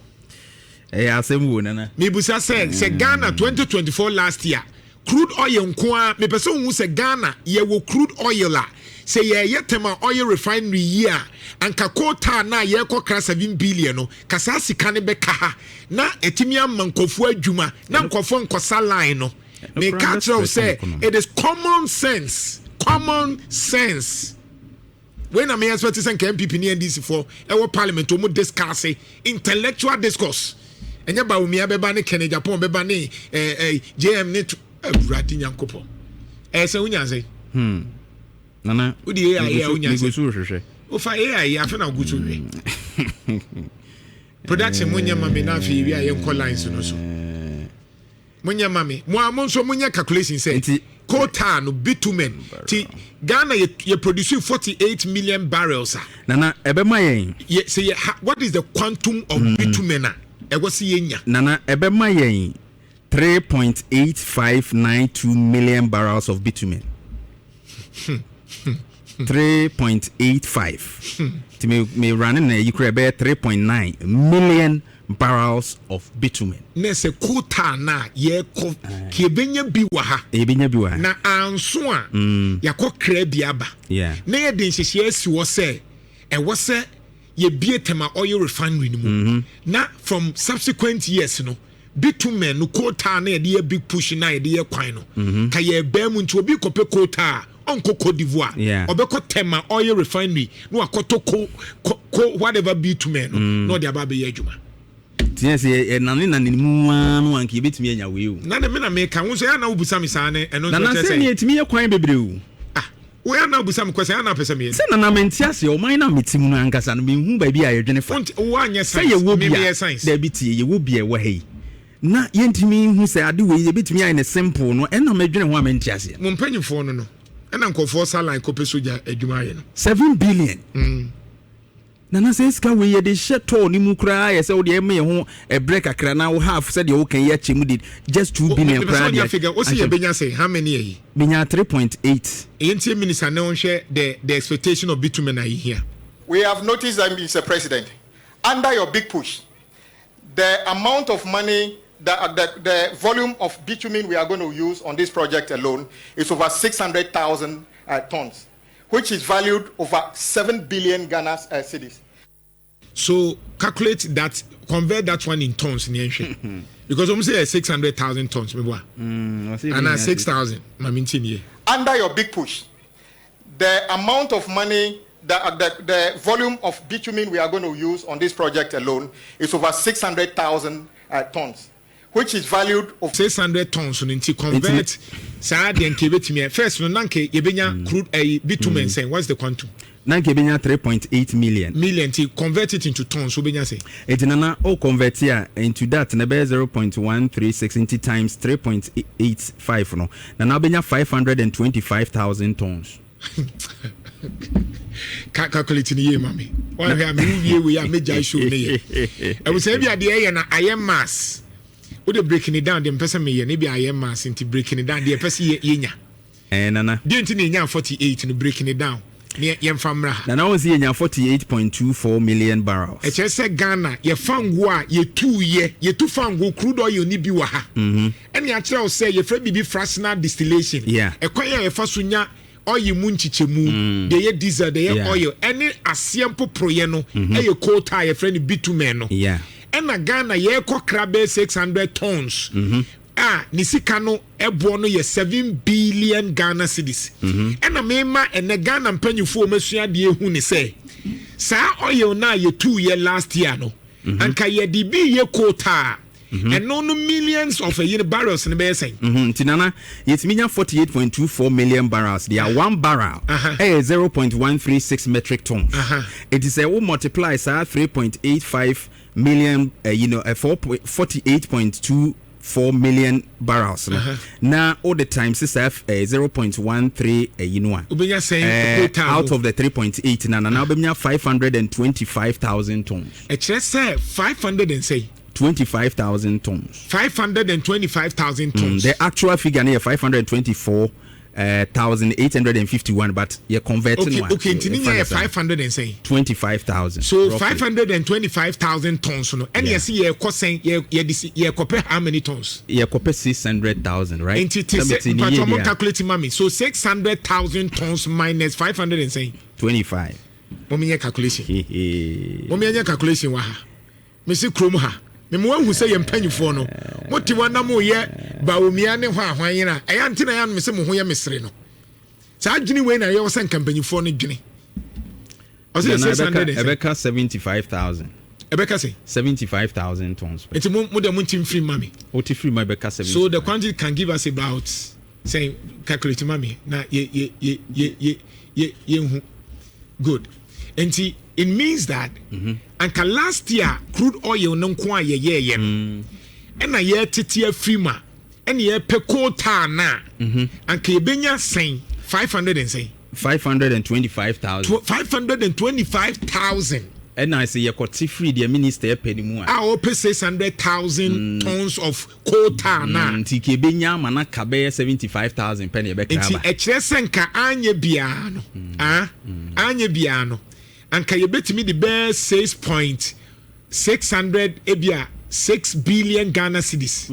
Ɛyɛ asɛm wo, Nana. Mibusa sɛ Ghana 2024, last year, crude oil nko a mepɛ sɛ ohun sɛ Ghana yɛwɔ crude oil a sɛ yɛyɛ Tema Oil Refinery yi a, anka coal tar na yɛrekɔ kra 7 billion no, kasa sika ne bɛka ha na ɛtumi ama nkɔfoɔ adwuma na nkɔfoɔ nkɔsa line no. Meka kyerɛ wo sɛ it is common sense, common sense. Wei na meyɛ expect sɛ nka NPP ne NDC foɔ ɛwɔ parliament ɔmu discuss, intellectual discourse. Ɛnyɛ Bawumia bɛba ne Ken Agyapong bɛba ne JM ne Awurade Nyankopɔn, ɛyɛ sɛ wonya sɛ Nana. Wode AI a wonya sɛ so hwehwɛ. Wofa AI afe na wogu so hwɛ. Production, monyɛ ma me na afei wie a yɛnkɔ lines no so. Monyɛ ma me, mo a mo nso monyɛ calculation sɛ coal tar no, bitumen ti Ghana yɛ produce 48 million barrels a Nana, ɛbɛma yɛn yɛ sɛ yɛ ha, what is the quantum of bitumen a ɛwɔ sɛ yɛnya? Nana, ɛbɛma yɛn 3.8592 million barrels of bitumen. 3.85 nti me rane na yi kora ɛbɛyɛ 3.9 million barrels of bitumen. Na sɛ coal tar na yɛkɔ ka yɛbɛnya bi wɔ ha. Yɛbɛnya bi wɔ ha. Na anso a yɛakɔ kra bi aba na yɛde nhyehyɛ asi hɔ sɛ ɛwɔ sɛ yɛbie Tema Oil Refinery no mu na from subsequent years no, bitumen no, coal tar na yɛde yɛ big push na yɛde yɛ kwan no ka yɛbɛn mu. Nti obi kɔpɛ coal tar a, ɔnkɔ Cote d'Ivoire, ɔbɛkɔ Tema Oil Refinery na wakɔtɔ co whatever bitumen no na ɔde aba abɛyɛ adwuma. Tiɛ sɛ ɛnane nane mu aa no anka yɛbɛtumi anya wei o. Na ne me na meka wo nso yɛ ana wobusa me saa ne ɛno nso Nana, kyerɛ sɛ sɛ ne yɛtumi yɛ kwan bebree o. Ah, woyɛ ana wobusa me kwɛsɛ ana apɛ sɛ meyɛ Sɛ Nana, mente aseɛ. Ɔman no a mete mu no ankasa no, menhu baabi a yɛdwene fa. Woanyɛ sɛ science. Yɛwɔ Me bi a meyɛ science. Daabi, tie, yɛwɔ bi a ɛwɔ ha yi na yɛntumi hu sɛ ade wei yɛbɛtumi ayɛ ne simple no, ɛna medwene ho a mente aseɛ. Mo mpanyimfoɔ no ɛna nkɔfoɔ sa line kɔpɛ sogya adwuma ayɛ no. 7 billion. Nana, sɛ sika wei yɛde hyɛ tɔɔ ne mu koraa yɛ sɛ wode ɛma yɛ ho ɛberɛ kakra na wo half sɛdeɛ woka yi akyɛ mu de just 2 billion mepɛ sɛ koraa wonya deɛ figure wo sɛ yɛbɛnya sɛ how many ayi? Menya 3.8. Ɛyɛ ntie minister ne wɔnhwɛ the expectation of bitumen a yɛhia. We have noticed that, Mr. President, under your big push, the amount of money, the volume of bitumen we are going to use on this project alone is over 600,000 tons, which is valued over 7 billion Ghana cedis. So calculate that, convert that one in tons ne yɛnhwɛ, because wɔn sɛ yɛ 600,000 tons meboa ana 6,000 ma mi nti nie. Under your big push, the amount of money, the volume of bitumen we are going to use on this project alone is over 600,000 tons, which is valued over 600 tons no, nti convert saa deɛ nka ebetumi yɛ first no na nka yɛbɛnya crude ɛyi bitumen sɛn? What's the quantum? Na nka yɛbɛnya 3.8 million. Million, nti convert it into tons, wobɛnya sɛ Nti Nana, o convert a into that na ɛbɛyɛ 0.136, nti times 3.85 no, Nana, wobɛnya 525,000 tons. Calculate ni yie ma me. Wahwɛ a mewo wie wei a megyae show ne yɛ abusua bi adeɛ ɛyɛ na ayɛ mass. Wode breaking it down deɛ mpɛ sɛ meyɛ ne bi ayɛ mass, nti breaking it down deɛ ɛpɛ sɛ yɛnya. Nana. Deɛ nti na yɛnya 48 no, breaking it down ne yɛmfa mmra ha. Nana, wɔn si yɛnya 48.24 million barrels. Ɛkyerɛ sɛ Ghana yɛfa ngo a yɛtu, yɛ yɛtu fa ngo, crude oil ni bi wɔ ha. Ɛne akyerɛ wo sɛ yɛfrɛ biribi fractional distillation. Ɛkwan a yɛfa so nya Oil mu nkyekyɛmu, deɛ ɛyɛ diesel, deɛ ɛyɛ oil, ɛne aseɛ mpoproyɛ no ɛyɛ coal tar, yɛfrɛ no bitumen no. Ɛna Ghana yɛrekɔ kra bɛyɛ 600 tons a ne sika no ɛboɔ no yɛ 7 billion Ghana cedis. Ɛna mema ɛnɛ Ghana mpanyinfoɔ wɔn asua adeɛ hu ne sɛ saa oil no a yɛtuu yɛ last year no, anka yɛde bi yɛ coal tar, ɛno no millions of ɛyi no barrels no bɛyɛ sɛn? Nti Nana, yɛtumi nya 48.24 million barrels deɛ, one barrel ɛyɛ 0.136 metric tons. Nti sɛ wo multiply saa 3.85 million 48.24 million barrels no na wode times saa 0.13 ɛyi no a, wobɛnya sɛn coal tar? Out of the 3.8 na Nana, wobɛnya 525,000 tons. Ɛkyerɛ sɛ 500 and sɛn? 25,000 tons. 525,000 tons. The actual figure no yɛ 524,851, but yɛ convert no a, Okay, nti ne nyɛ yɛ 500 and sɛn? 25,000. So roughly. 525,000 tons no, ɛne yɛsi yɛkɔ sɛn, yɛ yɛde si yɛkɔpɛ how many tons? Yɛkɔpɛ 600,000, right? Nti te sɛ mpatwa mo calculate ma me. So 600,000 tons minus 500 and sɛn? 25. Mo mi yɛ calculation. Mo mi yɛ calculation wɔ ha. Mesi kurom ha, mema wahu sɛ yɛ mpanyinfoɔ no, mote hɔ na moyɛ Bawumia ne hɔ ahwan yera ɛyɛ ante na ɛyɛ anom sɛ mo ho yɛ mesere no. Saa adwene wei na ɛyɛ wɔ sɛ nka mpanyinfoɔ no dwene. Ɔsɛ yɛ 600 and ɛbɛka 75,000. Ɛbɛka sɛ 75,000 tons. Nti mo deɛ mo nti mfiri ma me. Wote firi ma, ɛbɛka 75. So the quantity can give us about sɛn? Calculate ma me na yɛ yɛ yɛ yɛ yɛ yɛ yɛnhu. Good. Nti it means that anka last year crude oil no nko a yɛyɛɛyɛ no, ɛna yɛtete afiri mu a, ɛna yɛpɛ coal tar na anka yɛbɛnya sɛn? 500 and sɛn? 525,000. 525,000. Ɛna sɛ yɛkɔte firi deɛ minister ɛpɛ no mu a, a ɔpɛ 600,000 tons of coal tar na, nti ka ɛbɛnya ama no ka bɛyɛ 75,000 pɛ ne yɛbɛkra nti ba. Ɛkyerɛ sɛ nka anyɛ biara no, ah, anyɛ biara no, anka yɛbɛtumi de bɛyɛ 6.600, ebia 6 billion Ghana cedis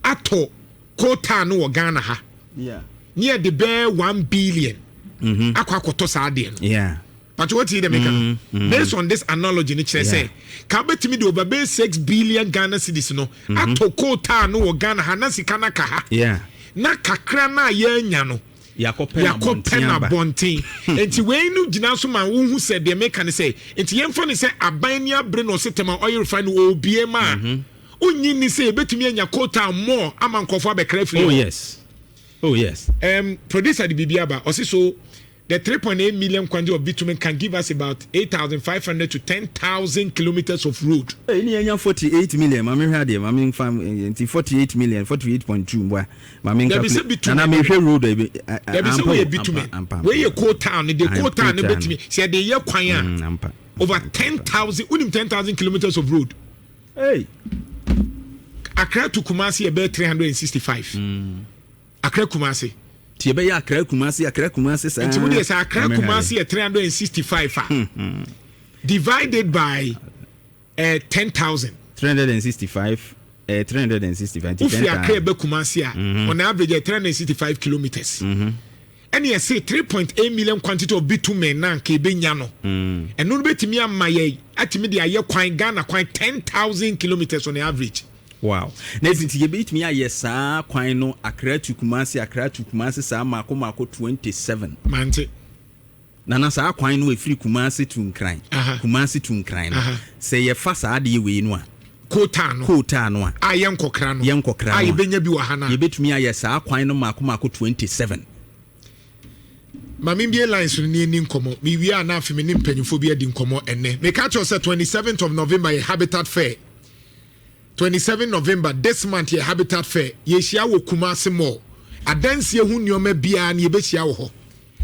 atɔ coal tar no wɔ Ghana ha ne yɛde bɛyɛ 1 billion akɔ akɔtɔ saa adeɛ no. But what you make no, based on this analogy ni, kyerɛ sɛ ka wobɛtumi de over bɛyɛ 6 billion Ghana cedis no atɔ coal tar no wɔ Ghana ha na sika no aka ha na kakra no a yɛanya no, yɛakɔpɛ no yɛakɔpɛ no abɔnten aba. Abɔnten. Nti wei no gyina so ma wohu sɛ deɛ meka ne sɛ, nti yɛmfa ne sɛ aban ni abere na ɔse Tema Oil Refinery no ɔbie ma a, wonyi ni sɛ yɛbɛtumi anya coal tar more ama nkurɔfoɔ abɛkra firi hɔ. Yes, oh yes. Producer de biribi aba. Ɔse so the 3.8 million quantity of bitumen can give us about 8,500 to 10,000 kilometers of road. Ɛyi ni yɛnya 48 million. Maame, hwɛ adeɛ, maame nfa nti 48 million, 48.2 mbua maame. Dabi, sɛ nka bitumen. Nana, mehwɛ road ebi. Dabi, sɛ woyɛ bitumen, wei yɛ coal tar no. De coal tar no bɛtumi sɛ yɛde yɛ kwan a, over 10,000, wonim 10,000 kilometers of road? Hey. Accra to Kumasi yɛ bɛyɛ 365. Accra Kumasi. Nti yɛbɛyɛ Accra Kumasi, Accra Kumasi saa. Nti mo deɛ sɛ Accra Maame, hwɛ. Kumasi yɛ 365 a, divided by 10,000. 365, 365 nti Wofi 10,000. Accra bɛ Kumasi a, on average yɛ 365 kilometers. Ɛne yɛse 3.8 million quantity of bitumen na nka ɛbɛnya no, ɛno no bɛtumi ama yɛ atumi de ayɛ kwan, Ghana kwan 10,000 kilometers on average. Wow, na esi nti yɛbɛtumi ayɛ saa kwan no Accra to Kumasi, Accra to Kumasi saa maako maako 27. Mante. Nana, saa kwan no efiri Kumasi to Nkran, Kumasi to Nkran no, sɛ yɛfa saa adeɛ wei no a, coal tar no, coal tar no a, a yɛnkɔkra no, yɛnkɔkra a no a, yɛbɛnya bi wɔ ha no a, yɛbɛtumi ayɛ saa kwan no maako maako 27. Ma membie lines no ne ani nkɔmmɔ. Mewie a, na afei me ne mpanyimfoɔ bi adi nkɔmmɔ ɛnnɛ. Meka kyerɛw sɛ 27th of November yɛ Habitat Fair. 27 November this month yɛ Habitat Fair. Yɛhyia wɔ Kumase Mall. Adansie ho nneɛma biara no, yɛbɛhyia wɔ hɔ.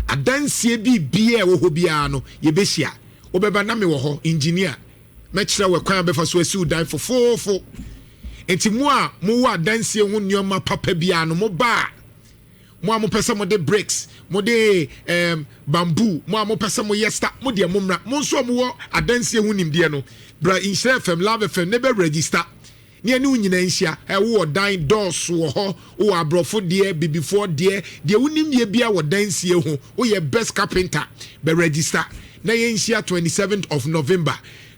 Adansie bi biara ɛwɔ hɔ biara no, yɛbɛhyia. Wobɛba na mewɔ hɔ, engineer mɛkyerɛ wɔ kwan a bɛfa so asiw dan fofoofo. Nti mo a mowɔ adansie ho nneɛma papa biara no, mo ba a, mo a mopɛ sɛ mode bricks, mode bamboo, mo a mopɛ sɛ moyɛ star, mo deɛ mommra. Mo nso a mowɔ adansie ho nimdeɛ no, bra Nhyira FM, Love FM ne bɛ register. Ne ɛne wo nyinaa nhyia. Ɛwowɔ dan dɔɔso wɔ hɔ, wowɔ aborɔfo deɛ, bibifoɔ deɛ, deɛ wonim yɛ bia wɔ dansie ho, woyɛ best carpenter, bɛ register na yɛnhyia 27th of November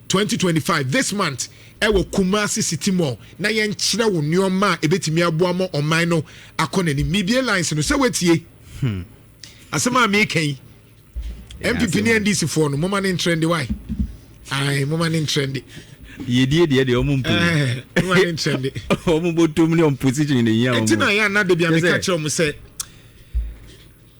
2025, this month, ɛwɔ Kumasi City Mall na yɛnkyerɛ wo nneɛma a ɛbɛtumi aboa ma ɔman no akɔ n'anim. Mibie lines no sɛ woatie asɛm a meka yi. NPP ne NDC foɔ no, moma ne ntrɛnde wae. Ai, moma ne ntrɛnde. Yɛdie deɛ ɔmo mpo. Moma ne ntrɛnde. Ɔmo bɔtom ne ɔmo position ne hia. Ɛnti na yɛ ana de bia meka kyerɛ mo sɛ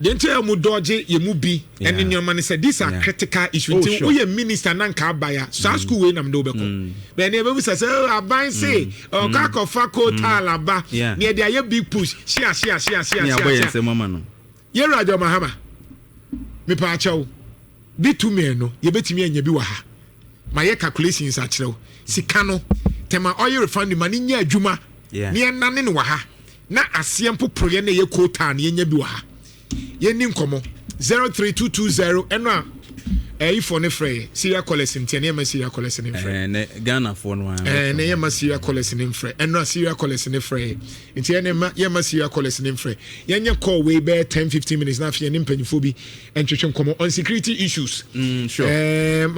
deɛ nti a mu dɔgye yɛ mu bi ɛne nneɛma no sɛ these are critical issues. Nti woyɛ minister na nka aba ya saa school wei nam de wobɛkɔ bɛn ne ɛbɛbu sɛ oh, aban se ɔkɔ akɔfa coal tar aba ne yɛde ayɛ big push hyia hyia hyia hyia. Ne hyia abɔ yɛn hyia nsɛm ama no. Yɛwura John Mahama, mepaakyɛw, bi tu mmienu yɛbɛtumi anya bi wɔ ha. Ma yɛ calculations akyerɛw sika no Tema Oil Refinery ma ne nya adwuma ne yɛnane no wɔ ha na aseɛ mpoporeɛ na ɛyɛ coal tar ne yɛnya bi wɔ ha. Yɛnni nkɔmmɔ 03220. Ɛno a ɛyifoɔ ne frɛ yɛ serial callers, nti ɛne yɛma serial callers ne mfrɛ. Ne Ghanafoɔ no ara. Ne yɛma serial callers ne mfrɛ. Ɛno a serial callers ne frɛ yɛ nti ɛne ma yɛma serial callers ne mfrɛ. Yɛnyɛ call wei bɛyɛ 10 15 minutes na afei yɛne mpanyinfoɔ bi ntwetwe nkɔmmɔ on security issues. Sure. Ɛɛ.